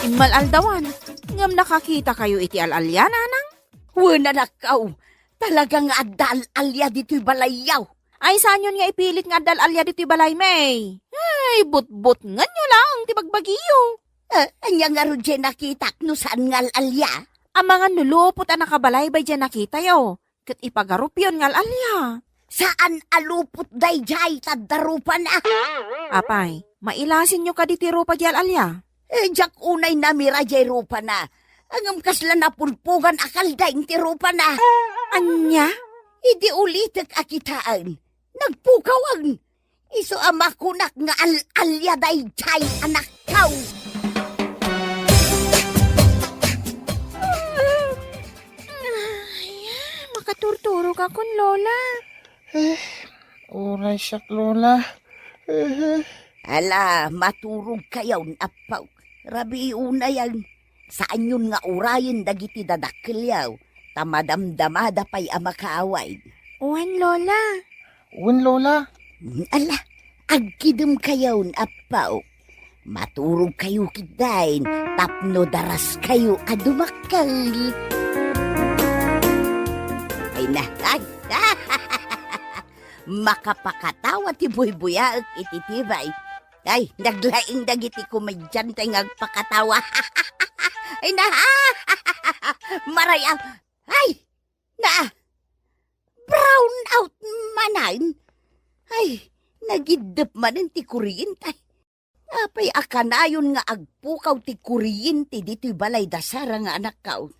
Immal-aldawan, ngem nakakitakayo iti al-alia, nanang? Wen, anakko, talaga nga adda al-alia ditoy balayyo. Ay, saanyon nga ipilit nga adda al-alia ditoy balaymi? Ay, butbutngenyo laeng ti bagbagiyo. Ah, ania ngarud diay nakitak no saan nga al-alia? Amangan no lupot a nakabalaybay diay nakitayo, ket ipagarupyon nga al-alia. Saan a lupot daydiay ta adda rupana. Apay, mailasinyo kadi ti rupa diay al-alia? Eh, diak unay namira diay rupana. Ngem kasla napulpugan a kaldaing ti rupana. Ania? Idi ulitek a kitaen, nagpukawen. Isu a makunak nga al-alia daydiay, anakko. Ay, makaturturogakon, Lola. Eh, uray siak, Lola. Eh. Ala, maturogkayon, appaw. Rabii unayen. Saanyon nga urayen dagiti dadakkelyo, ta madamdamada pay a makaawid. Wen, Lola. Wen, Lola. Ala, agkidemkayon, appaw. Maturogkayo ketdin tapno daraskayo a dumakkel. Ay na, ay. Makapakatawa ti buybuyaek iti tibay. Ay, naglaing dagiti komediante nga agpakatawa. Ay na, maray a-, ay! Na, brown out manen. Ay, nagiddep manen ti kuryente. Apay a kanayon nga agpukaw ti kuryente ditoy balay da Sara nga anakko?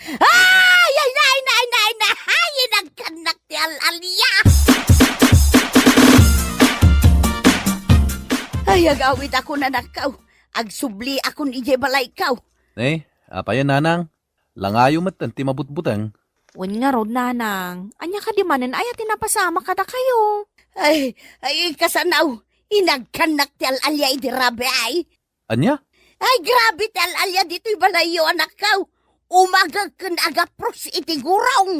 Ay, ay, nay, nay, nay, nay! Ay, inagkannak ti al-alia! Ay, agawidakon, anakko. Agsubliakon idiay balayko. Ne, apayen, nanang? Langayo metten ti mabutbuteng. Wen ngarud, nanang, ania kadi manen aya ti napasamak kadakayo? Ay, ay, kasano? Inagkannak ti al-alia idi rabii, ay. Ania? Ay, grabe ti al-alia ditoy balayyo, anakko. Umagek ken agapros iti gurong.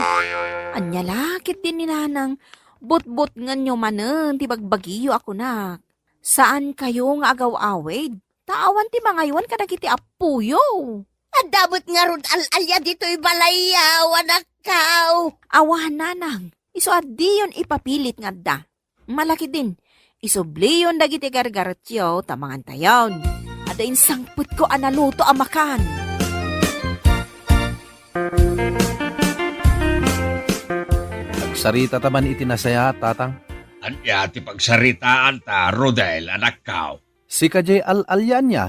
Ania la ketdi ni nanang? Butbutngenyo manen ti bagbagiyo a kunak. Saankayo nga agaw-awid, ta awan ti mangaywan kadagiti appoyo. Adda met ngarud al-alia ditoy balayyo, anakko. Awan, nanang, isu a diyon ipapilit nga adda. Malakidin, isubliyon dagiti gargaretyo ta mangantayon. Adda insangpetko a naluto a makan. Agsarita ta man iti nasayaat, tatang. Ania ti pagsaritaanta, Rodel, anakko? Sika diay al-alia, ania?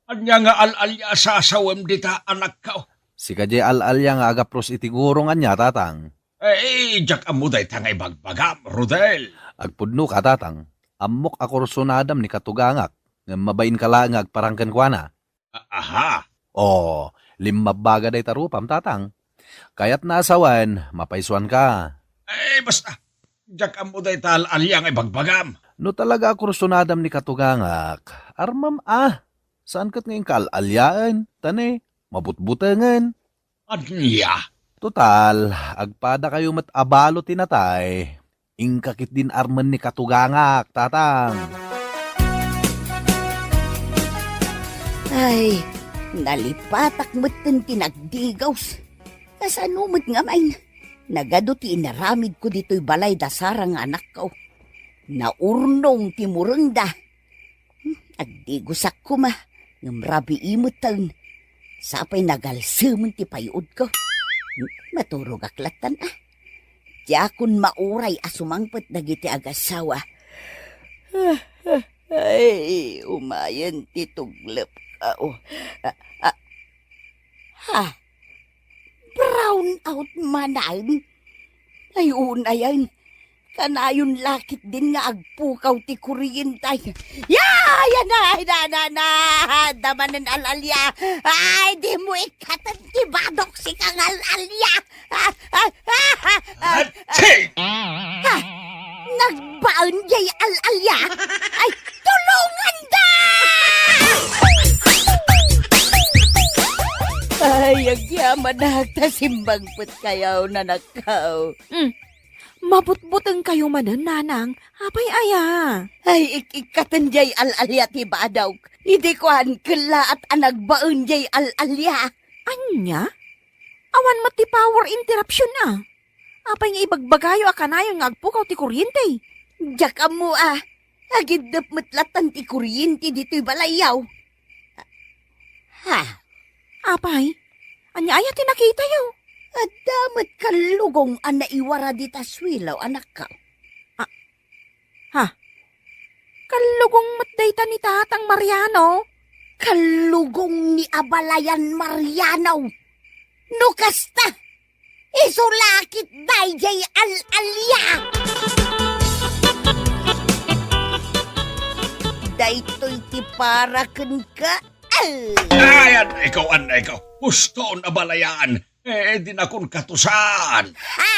Ania nga al-alia a sasawem dita, anakko? Sika diay al-alia nga agapros iti gurong, ania, tatang? Eh, diak ammo dayta nga ibagbagam, Rodel. Agpudnoka, tatang. Ammok a kursunadam ni katugangak, ngem mabainka laeng nga agparang kenkuana. A-, aha. O, limmabbaga dayta rupam, tatang. Kayatna a sawen, mapaysuanka. Eh, basta, diak ammo dayta al-alia nga ibagbagam. No talaga a kursunadam ni katugangak, armem a, saan ket nga inka al-aliaen, ta ne, mabutbutengen. Ania? Total, agpadakayo met a balo ti natay. Inka ketdin armen ni katugangak, tatang. Ay, nalipatak metten ti nagdigos. Kasano met ngamin? Nagadu ti inaramidko ditoy balay da Sara nga anakko. Naurnong ti murengda. Hmm, agdigosak koma, ngem rabii metten. Sapay nagalsemen ti payudko. Hmm, maturogak lattan, a. Diakon mauray a sumangpet dagiti agassawa. Ay, umayen ti tuglep. Ah, oh. Ah, ah. Ha? Brown out manen? Ay, unayen. Kanayon la ketdin nga agpukaw ti kuryente. Ya! Ya na! Na, na, na! Damanen al-alia! Ay, dimo ikkaten ti badok, sika nga al-alia! Ah, ah, ah, ah, ah. Atsi! Ha? Nagbaen jay al-alia? Ay, tulonganda! Ay, agyamanak ta simmangpetkayo, nanakko. Hmm. Mabutbutengkayo manen, nanang. Apay aya? Ay, ik-ikkaten jay al-alia ti badok. Idi kuan, kellaat a nagbaen jay al-alia. Ania? Awan met ti power interruption, a. Apay nga ibagbagayo a kanayon nga agpukaw ti kuryente? Diak ammo, a. Agiddep met lattan ti kuryente ditoy balayyo. Ha? Apay? Ania aya ti nakitayo? Adda met kallugong a naiwara dita suelo, anakko. A-, Ha? Kallugong met dayta ni Tatang Mariano? Kallugong ni abalayan Mariano. No kasta, isu la ketdi jay al-alia. Daytoy ti para kenka. Al- Ay, annaikaw, annaikaw. Huston a balayan. Eh, dinakon katusaan. Ha?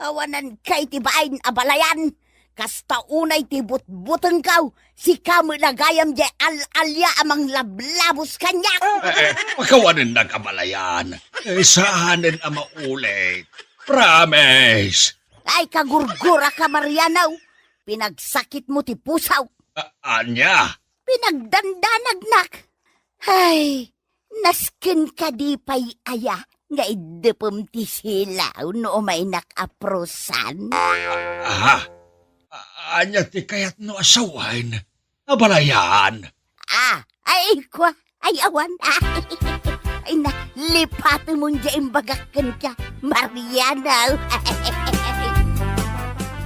Awanan kay ti bain a balayan. Kasta unay ti butbutengko, sika met gayam jay al-alia a manglablabos kaniak. Eh, eh, pakawanennak a balayan. Eh, saanen a maulit. Promise. Ay, kagurguraka, Mariano. Pinagsakitmo ti pusok. A-, ania? Pinagdandanagnak. Ay, nasken kadi pay aya nga iddepem ti silaw no umaynak a prusan? Aha. A-, ania ti kayatno a sawen? Abalayan. Ah, ay, kua, ay, awan. Ay, na, lipatemon jay imbagak kenka. Mariano.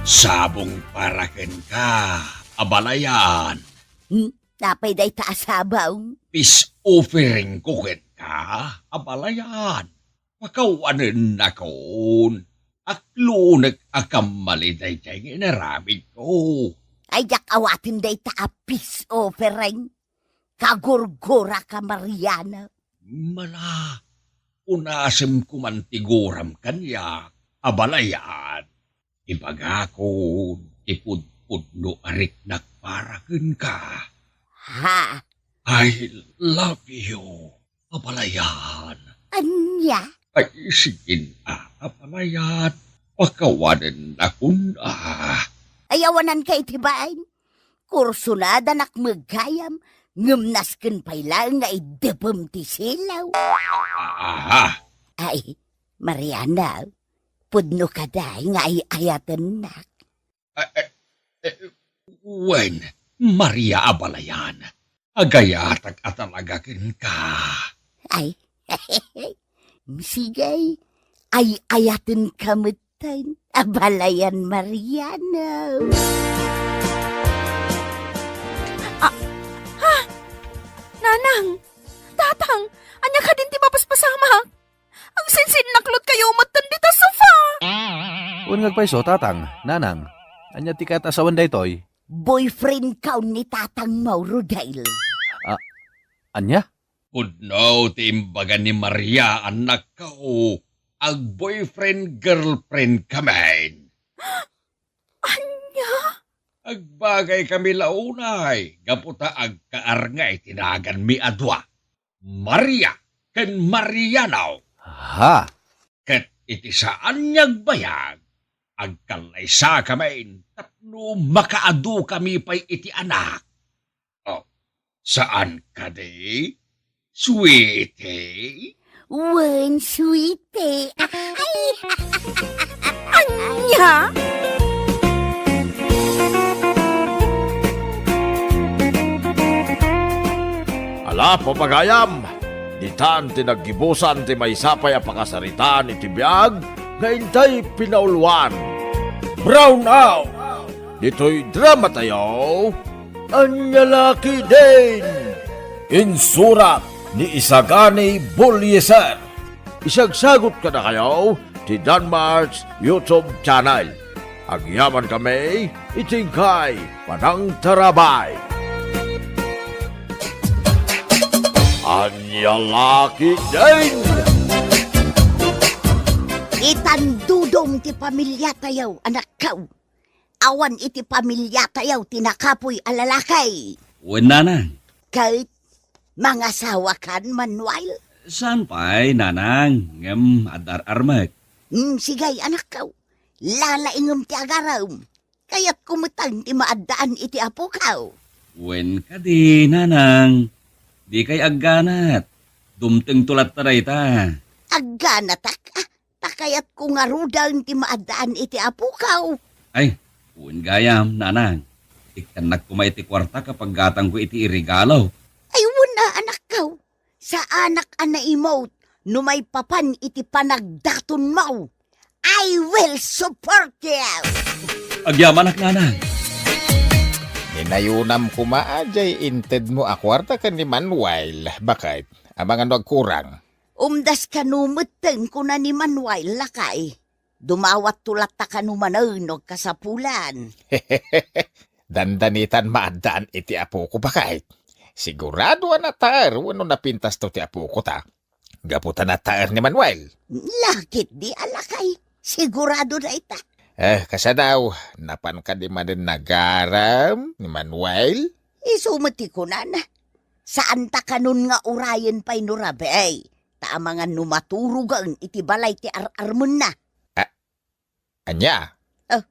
Sabong para kenka, abalayan. Hmm? Apay dayta a sabong? Peace offering ko kenka, abalayan. Pakawanennakon. Aklunek a kammali daydiay nga inaramidko. Ay, diak awaten dayta a peace offering. Kagurguraka, Mariano. Mala, unasem koman ti guram kaniak, abalayan. Ibagakon ti pudpudno a riknak para kenka. Ha? I love you, abalayan. Ania? Ay, sige na, abalayan. Pakawanennakon a. Ay, awananka iti bain. Kursunadanak met gayam, ngem nasken pay laeng nga iddepem ti silaw. Aha. Ay, Mariano, pudno kadi nga ay-ayatennak. Eh, eh, eh, wen, Maria, abalayan, agayatak a talaga kenka. Ay, sige, ay-ayatenka metten, abalayan Mariano. Ah, ha? Nanang, Tatang, ania kadin ti mapaspasamak? Agsinsinnaklot kayo metten dita sofa! Wen nga agpayso, Tatang, Nanang, ania ti kayat a sawen daytoy? Boyfriendkaw ni Tatang Mauro, Dale. Ah, ania? Pudno ti imbaga ni Maria, annakko. Ag-boyfriend-girlfriend kamin. Ania? Agbagay kami la unay, gapu ta agkaar nga iti naganmi a dua. Maria ken Mariano. Ha? Ket iti saan nga agbayag, agkallaysa kami tapno makaadu kami pay iti anak. Oh, saan kadi, sweetie? Wen, sweetie. Ay! Ania? Ala, papagayam, ditan ti naggibusan ti maysa pay a pakasaritaan iti biag nga intay pinauluan. Brown out! Ditoy dramatayo, Ania la ketdin? Insurat ni Isagani Bolieser. Isagsagut kadakayo ti Danmart's YouTube channel. Agyaman kami iti inkay panangtarabay. Ania la ketdin? Itandudong ti pamiliatayo, anakko. Awan iti pamiliatayo ti nakapuy a lalaki. Wen, nanang. Ket mangasawakan, Manuel? Saan pay, nanang, ngem adda ar-armek. Hmm, sige, anakko. Lalaingem ti agarem. Kayatko metten ti maaddaan iti apokaw. Wen kadi, nanang. Dikay agganat. Dumtengto latta dayta. Agganatak? Ah, ta kayatko ngaruden ti maaddaan iti apokaw. Ay, wen gayam, nanang. Ikkannak koma iti kuarta a paggatangko iti iregalo. Ay, wen a, anakko. Saanak a naimut no maipapan iti panagdatonmo. I will support you! Agyamanak, nanang. Inayonam koma a diay intedmo a kuarta ken ni Manuel. Baket, amangan no agkurang? Umdas kano metten, kuna ni Manuel, lakay. Dumawatto latta kano manen no agkasapulan. Dandanitan maaddaan iti apoko, baket. Sigurado a nataer wenno napintasto ti apoko ta. Gapu ta nataer ni Manuel. Lakit di a lakay. Sigurado dayta. Eh, kasano, napan kadi manen nagarem ni Manuel? Isu met ti kunana. Saanta kanon nga urayen pay no rabii, ta amangan no maturogen iti balay ti ar-armenna. Ah, ania? Oh,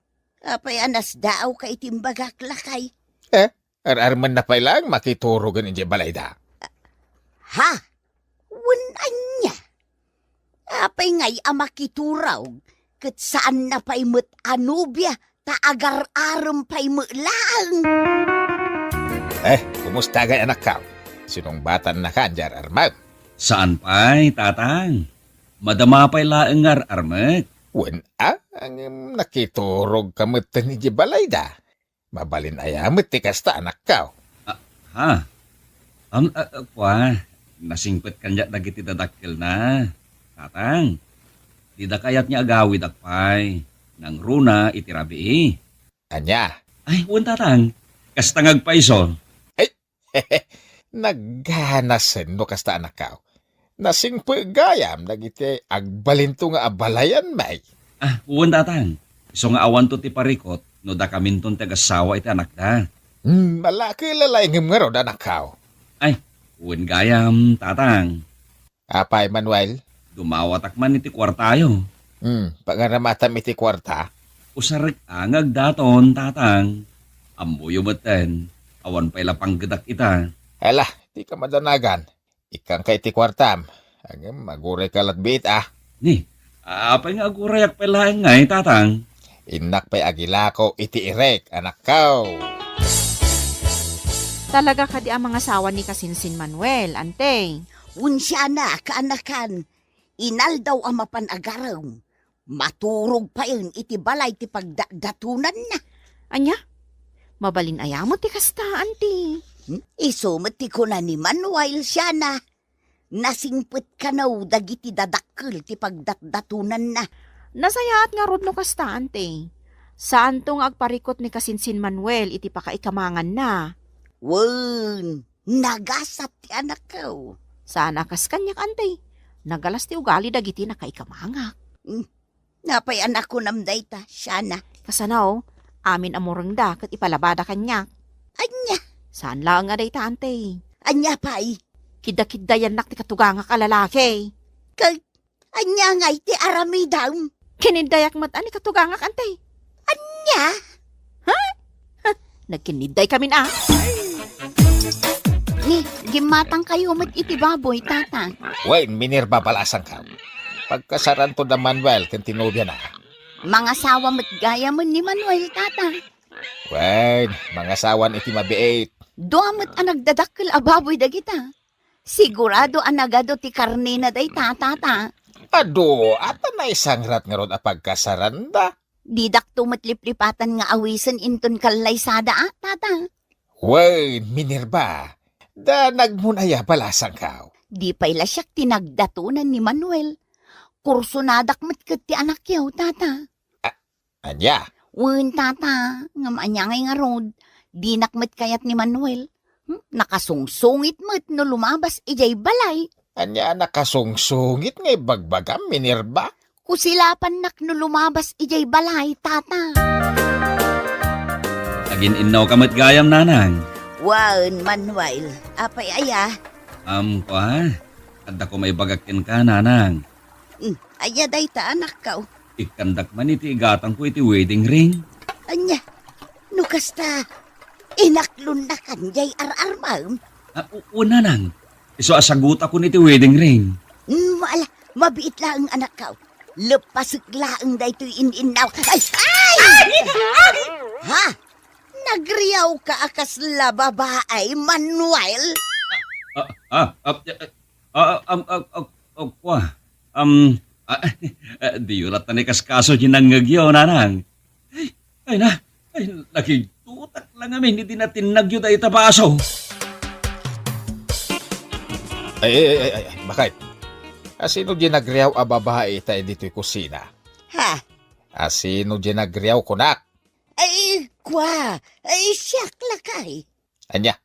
apay a nasdaawka iti imbagak, lakay? Eh, ar-armenna pay laeng makiturogen idiay balayda. Ha? Wen ania? Apay ngay a makiturog ket saanna pay met a nobia ta agar-arem pay met laeng? Eh, kumusta ngay, anakko? Sinungbatannaka diay ar-armem? Saan pay, tatang. Madama pay laeng nga ar-armek. Wen a, ngem nakiturogka metten idiay balayda. Mabalin aya met ti kasta, anakko? Ah, ha? Am, ah, ah, kua, nasingpet kaniak dagiti dadakkelna, Tatang. Dida kayat nga agawidak pay. Nangruna iti rabii. Ania? Ay, wen, Tatang. Kasta nga agpayso. Ay, nagganasen no kasta, anakko. Nasingpet gayam dagiti agbalinto nga abalayan, may. Ah, wen, Tatang. Isu nga awanto ti parikut no dakaminton ti agassawa iti anakda. Hmm, ala, ket lalayngem ngarud, anakko. Ay, wen gayam, Tatang. Apay, Manuel? Dumawatak man iti kuartayo. Hmm, pangaramatam iti kuarta? Usarek a nga agdaton, Tatang. Ammoyo metten, awan pay la panggedak ita. Hala, dika madanagan. Ikkanka iti kuartam. Ngem agurayka latbiit, a. Ni, apay nga agurayak pay laeng ngay, Tatang? Innak pay agilako iti irek, anakko. Talaga kadi a mangasawa ni kasinsin Manuel, Ante? Unsiana, kaanakan, inaldaw a mapan agarem, maturog payen iti balay ti pagdatdatonanna. Ania? Mabalin aya met ti kasta, Ante? Hmm? Isu met ti kuna ni Manuel, siana. Nasingpet kano dagiti dadakkel ti pagdatdatonanna. Nasayaat ngarud no kasta, Ante. Saanto nga agparikut ni kasinsin Manuel iti pakaikamanganna. Wen, nagasat ti anakko. Saan a kas kaniak, Ante. Nagalas ti ugali dagiti nakaikamangak. Hmm. Napay a nakunam dayta, siana? Kasano? Amin a murengda ket ipalabada kaniak. Ania? Saan laeng a dayta, Ante. Ania pay? Kidda-kiddayannak ti katugangak a lalaki. Ket ania ngay ti aramidem? Kiniddayak met a ni katugangak, Ante. Ania? Ha? Ha? Nagkinidday kamin a. Ni, gimmatangkayo met iti baboy, Tata. Wen, Minerva, balasangko. Pagkasaranto da Manuel ken ti nobiana. Mangasawa met gayamen ni Manuel, Tata. Wen, mangasawan iti mabiit. Dua met a nagdadakkel a baboy dagita. Sigurado a nagadu ti karnena dayta, Tata. Adu, ata naisangrat ngarud a pagkasaranda. Didakto met liplipatan nga awisen inton kallaysada a, Tata. Wen, Minerva, danagmon aya balasangko. Di pay la siak ti nagdatonan ni Manuel. Kursonadak met ket ti anakyo, Tata. A-, ania? Wen, Tata, ngem ania ngay ngarud? Dinak met kayat ni Manuel. Hmm, nakasungsungit met no lumabas idiay balay. Ania a nakasungsungit nga ibagbagam, Minerva? Kusilapannak no lumabas idiay balay, Tata. Agin-innawka met gayam, Nanang. Wen, Manuel. Apay aya? Am, kua, adda ko maibagak kenka, Nanang. Hmm, aya dayta, anakko? Ikkandak man iti igatangko iti wedding ring. Ania? No kasta, inaklonnakan diay ar-armem? Ah, u-, una nang. Isu a sagutakon iti wedding ring. Hmm, ala, mabiit laeng, anakko. Leppasek laeng daytoy in-innaw. Ay! Ay! Ha? Nagriawka a kasla babae, Manuel? Ah, ah, ah, ah, ah, am, ah, ah, ah, kua. Am, ah, ah, diyo latta ni kaskaso ti nangngegyo, Nanang. Ay, ay na, ay, nakigtutak lang amin iti natinnagyo dayta baso. Ay, ay, ay, ay, ay, bakit? Asino di nagriaw a babae ita ditoy kusina? Ha? Asino di nagriaw, kunak? Ay, kua, ay, siak lakay. Ania?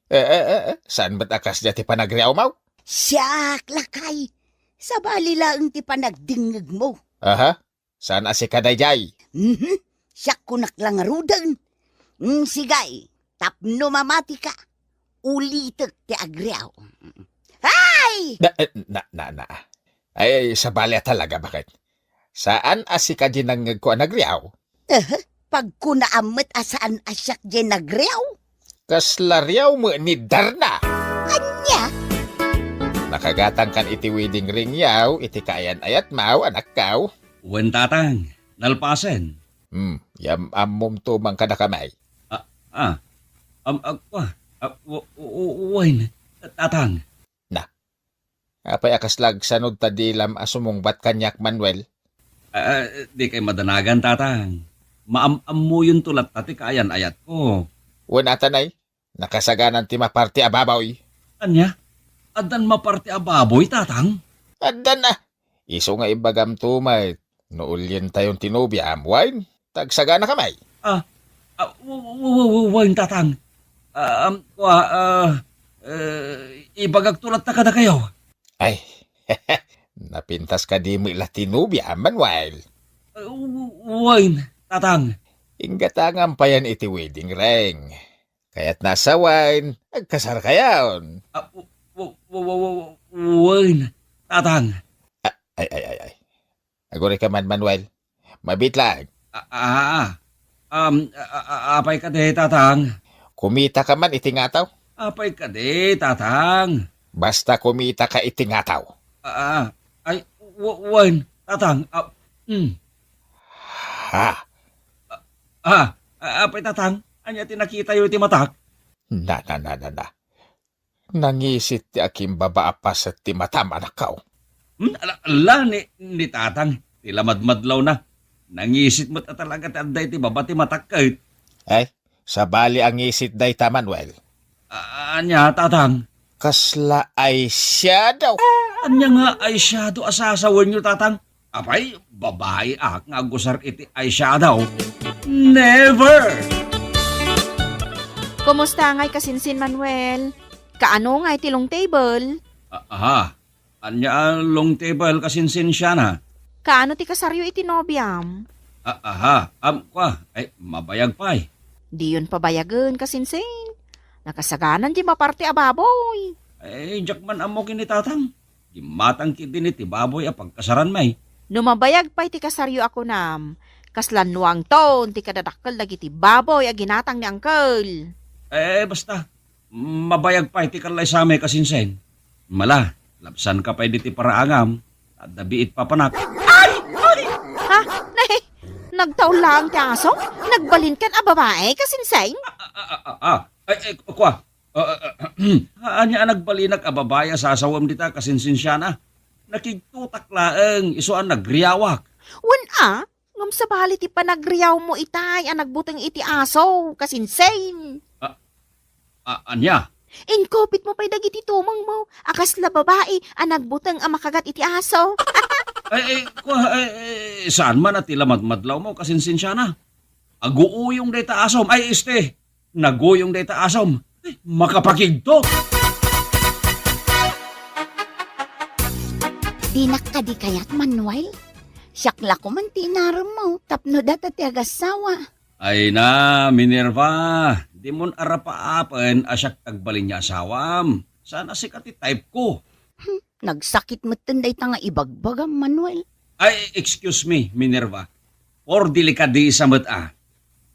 Eh, eh, eh, eh, saan met a kasdiay ti panagriawmo? Siak lakay. Sabali laeng ti panagdingngegmo. Aha, saan a sika daydiay? Mhm. Siak kunak la ngaruden. Mm, sige, tapno mamatika, ulitek ti agriaw. Ay! Na, eh, na, na, na. Ay, sabali a talaga, bakit? Saan a sika di nangngegko a nagriaw? Eh, pagkunaam met a saan a siak di nagriaw? Kasla riaw met ni Darna. Ania? Nakagatangkan iti wedding ring yaw iti kaayan-ayatmo, anakko. Wen, Tatang, nalpasen. Hmm, yam-ammom tumang kadakami. Ah, ah, am, ah, ah, ah, w-, w-, w-, wen, Tatang. Na, Apay a kasla agsanud ta dilam a sumungbat kaniak, Manuel? Ah, dikay madanagan, Tatang. Maam-ammoyonto latta ti kaayan-ayatko. Wen, ata nay, nakasaganan ti maparti a baboy. Ania? Addan maparti a baboy, Tatang? Addan a. Isu nga ibagamto met, no ulientayon ti nobiam, wen? Ta agsaganaka met. Ah, ah, w-, w-, w-, w-, wen, Tatang. Ah, am, kua, ah, eh, ibagakto latta kadakayo. Ay, napintas kadi met la ti nobiam, Manuel? Ah, w-, wen, Tatang. Inggatangam payen iti wedding ring. Kayatna a sawen, agkasarkayon. Ah, w-, w-, w-, w-, w-, wen, Tatang. Ah, ay, ay, ay, ay. Agurayka man, Manuel. Mabiit laeng. Ah, ah, ah. Um, a-, a-, a-, apay kadi, Tatang? Kumitaka man iti ngataw? Apay kadi, Tatang? Basta kumitaka iti ngataw. Ah, ah. Ay, w-, wen, Tatang. Ah, mm. Ha? Ah, ah, apay, Tatang? Ania ti nakitayo iti matak? Na, na, na, na, na. Nangisit ti akimbaba a paset ti matam, anakko. Hmm, ala, ala, ni, ni Tatang, ti lamadmadlawna. Nangisit met a talaga ti adda iti baba ti matak ket. Ay, sabali a ngisit dayta, Manuel. Ah, ania, Tatang? Kasla eyeshadow. Ania nga eyeshadow a sasawenyo, Tatang? Apay, babai ak nga agusar iti eyeshadow? Never! Kumusta ngay kasinsin, Manuel? Kaano ngay ti long table? Ah, aha. Ania a long table kasinsin, Shana? Kaano ti kasaryo iti nobiam? Ah, aha. Am, kua. Ay, mabayag pay. Diyon pabayagen kasinsin. Nakasaganan di maparti a baboy. Ay, diak man ammo ken ni Tatang. Gimmatang ketdin iti baboy a pagkasaranmi. No mabayag pay ti kasaryo a kunam, kasla nuangton ti kadadakkel dagiti baboy a ginatang ni Uncle. Eh, basta, mabayag pay ti kallaysami kasinsin. Mala, labsanka pay diti paraangam, adda biit papanak. Ay! Ay! Ha? Nay, nagtaul laeng ti aso? Nagbalinkan a babae kasinsin? Ah, ah, ah, ah, ah. Ay, ay, kua. Ah, ah, ah, ania a nagbalinak a babai a sasawem dita kasinsin, Shana? Nakigtotak laeng, isu a nagriawak. Wen a, ngem sabali ti panagriawmo itay a nagbuteng iti aso, kasinsin. Ah, ah, ania? Inkupitmo pay dagiti tumengmo a kasla babai a nagbuteng a makagat iti aso. Ay, ay, kua, ay, ay, saan man a ti lamadmadlawmo, kasinsin, Shana? Aguuyong dayta asom. Ay, este, naguyong dayta asom. Ay, makapakigtot. Dinak kadi kayat, Manuel? Siak la koman ti inaremmo tapno data ti agassawa. Ay na, Minerva, dimon arapaapen a siak ti agbalin nga asawam. Saan a sika ti type ko. Hmm, nagsakit metten dayta nga ibagbagam, Manuel. Ay, excuse me, Minerva. Por delikadesa met a.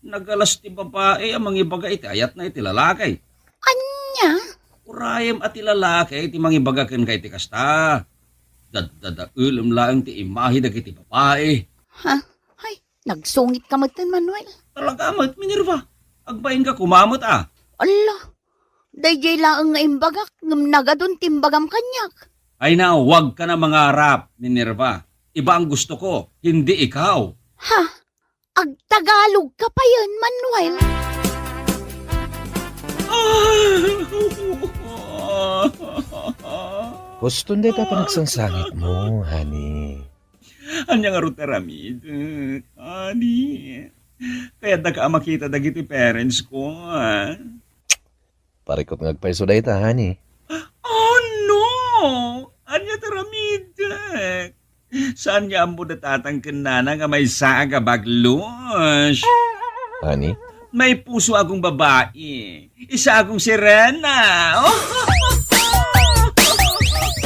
Nagalas ti babai a mangibaga iti ayatna iti lalaki. Ania? Urayem a ti lalaki ti mangibaga kenka iti kasta. Daddadaelem laeng ti imahe dagiti babai. Ha? Ay, nagsungitka metten, Manuel. Talaga met, Minerva. Agbainka koma met a. Alla, daydiay laeng nga imbagak, ngem nagadun ti imbagam kaniak. Ay na, huwag ka na mangarap, Minerva. Iba ang gusto ko, hindi ikaw. Ha? Agtagalog ka payen, Manuel? Huston dayta panagsangsangetmo, honey. Ania ngarud ti aramidek, honey? Kayatdaka a makita dagiti parents ko, ah. Parikut nga agpayso dayta, honey. Oh, no! Ania ti aramidek? Saan nga ammo da tatang ken nana nga maysa a gabaglos? Honey? May puso akong babae. Isa akong sirena.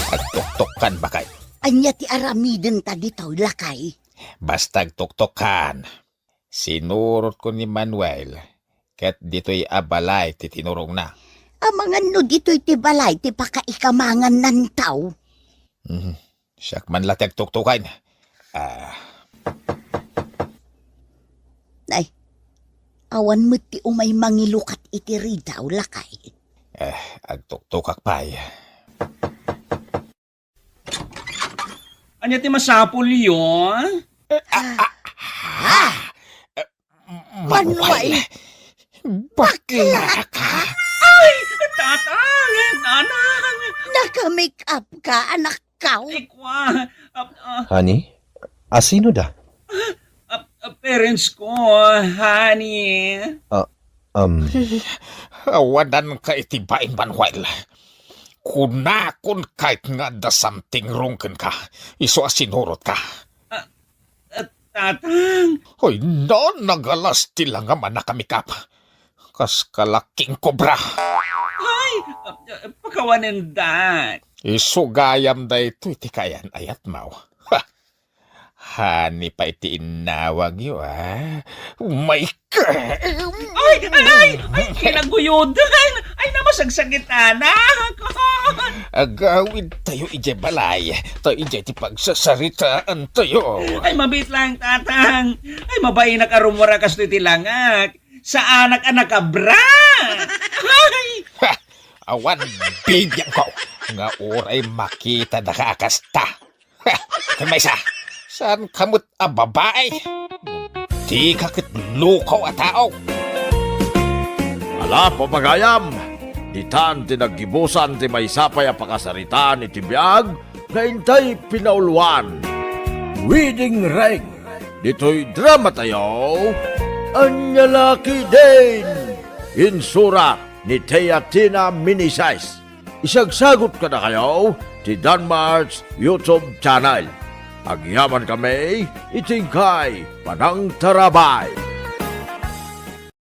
Agtuktukkan, bakay. Ania ti aramidenta ditoy, lakay? Basta agtuktukkan. Sinurotko ni Manuel, ket ditoy a balay ti tinurongna. Amangan no ditoy ti balay ti pakaikamangan nantaw. Mhm. Siak man la ti agtuktukan. Ah. Ay, awan met ti umay mangilukat iti ridaw, lakay. Eh, agtuktukak pay. Ania ti masapulyo? Ah, ah, ha? Eh, Manuel, Manuel, bakla ka? Ay, tatang, nanang. Naka-make up ka, anak ko. Ay, kwa, ah, ah, Honey, asino da? Ah, ah, parents ko, honey. Ah, um, Awanan ka iti bain, Manuel. Kunakon kayat nga adda something wrong kenka. Isu a sinurot ka. Ah, ah, tatang. Hoy, no, nagalas ti langam a naka-make up. Kas kalaking kobra. Ay, ah, ah, pakawanen da. Isu gayam daytoy ti kayan-ayatmo. Ha! Honey pay ti innawagyo, ah. Oh my God! Ay, ay, ay, ay, kinaguyod. Ay, ay, namasagsagitan, ah. Agawid tayo idiay balay. Tayo idiay ti pagsasaritaan tayo. Ay, mabit lang, tatang. Ay, mabainak a rumura kastoy ti langak. Saanak a nakabra. Ay! Ha! Awan bibiangko nga uray makita da ka a kasta. Ha! Ken maysa, saan ka met a babae? Dika ket lukaw a tao. Ala, papagayam, ditan ti naggibusan ti maysa pay a pakasaritaan iti biag nga intay pinauluan. Wedding Ring. Ditoy drama tayo, Ania La Ketdin. Insurat ni Teatina Meneses. Isagsagut kadakayo ti Danmar's YouTube channel. Agyaman kami iti inkay panangtarabay.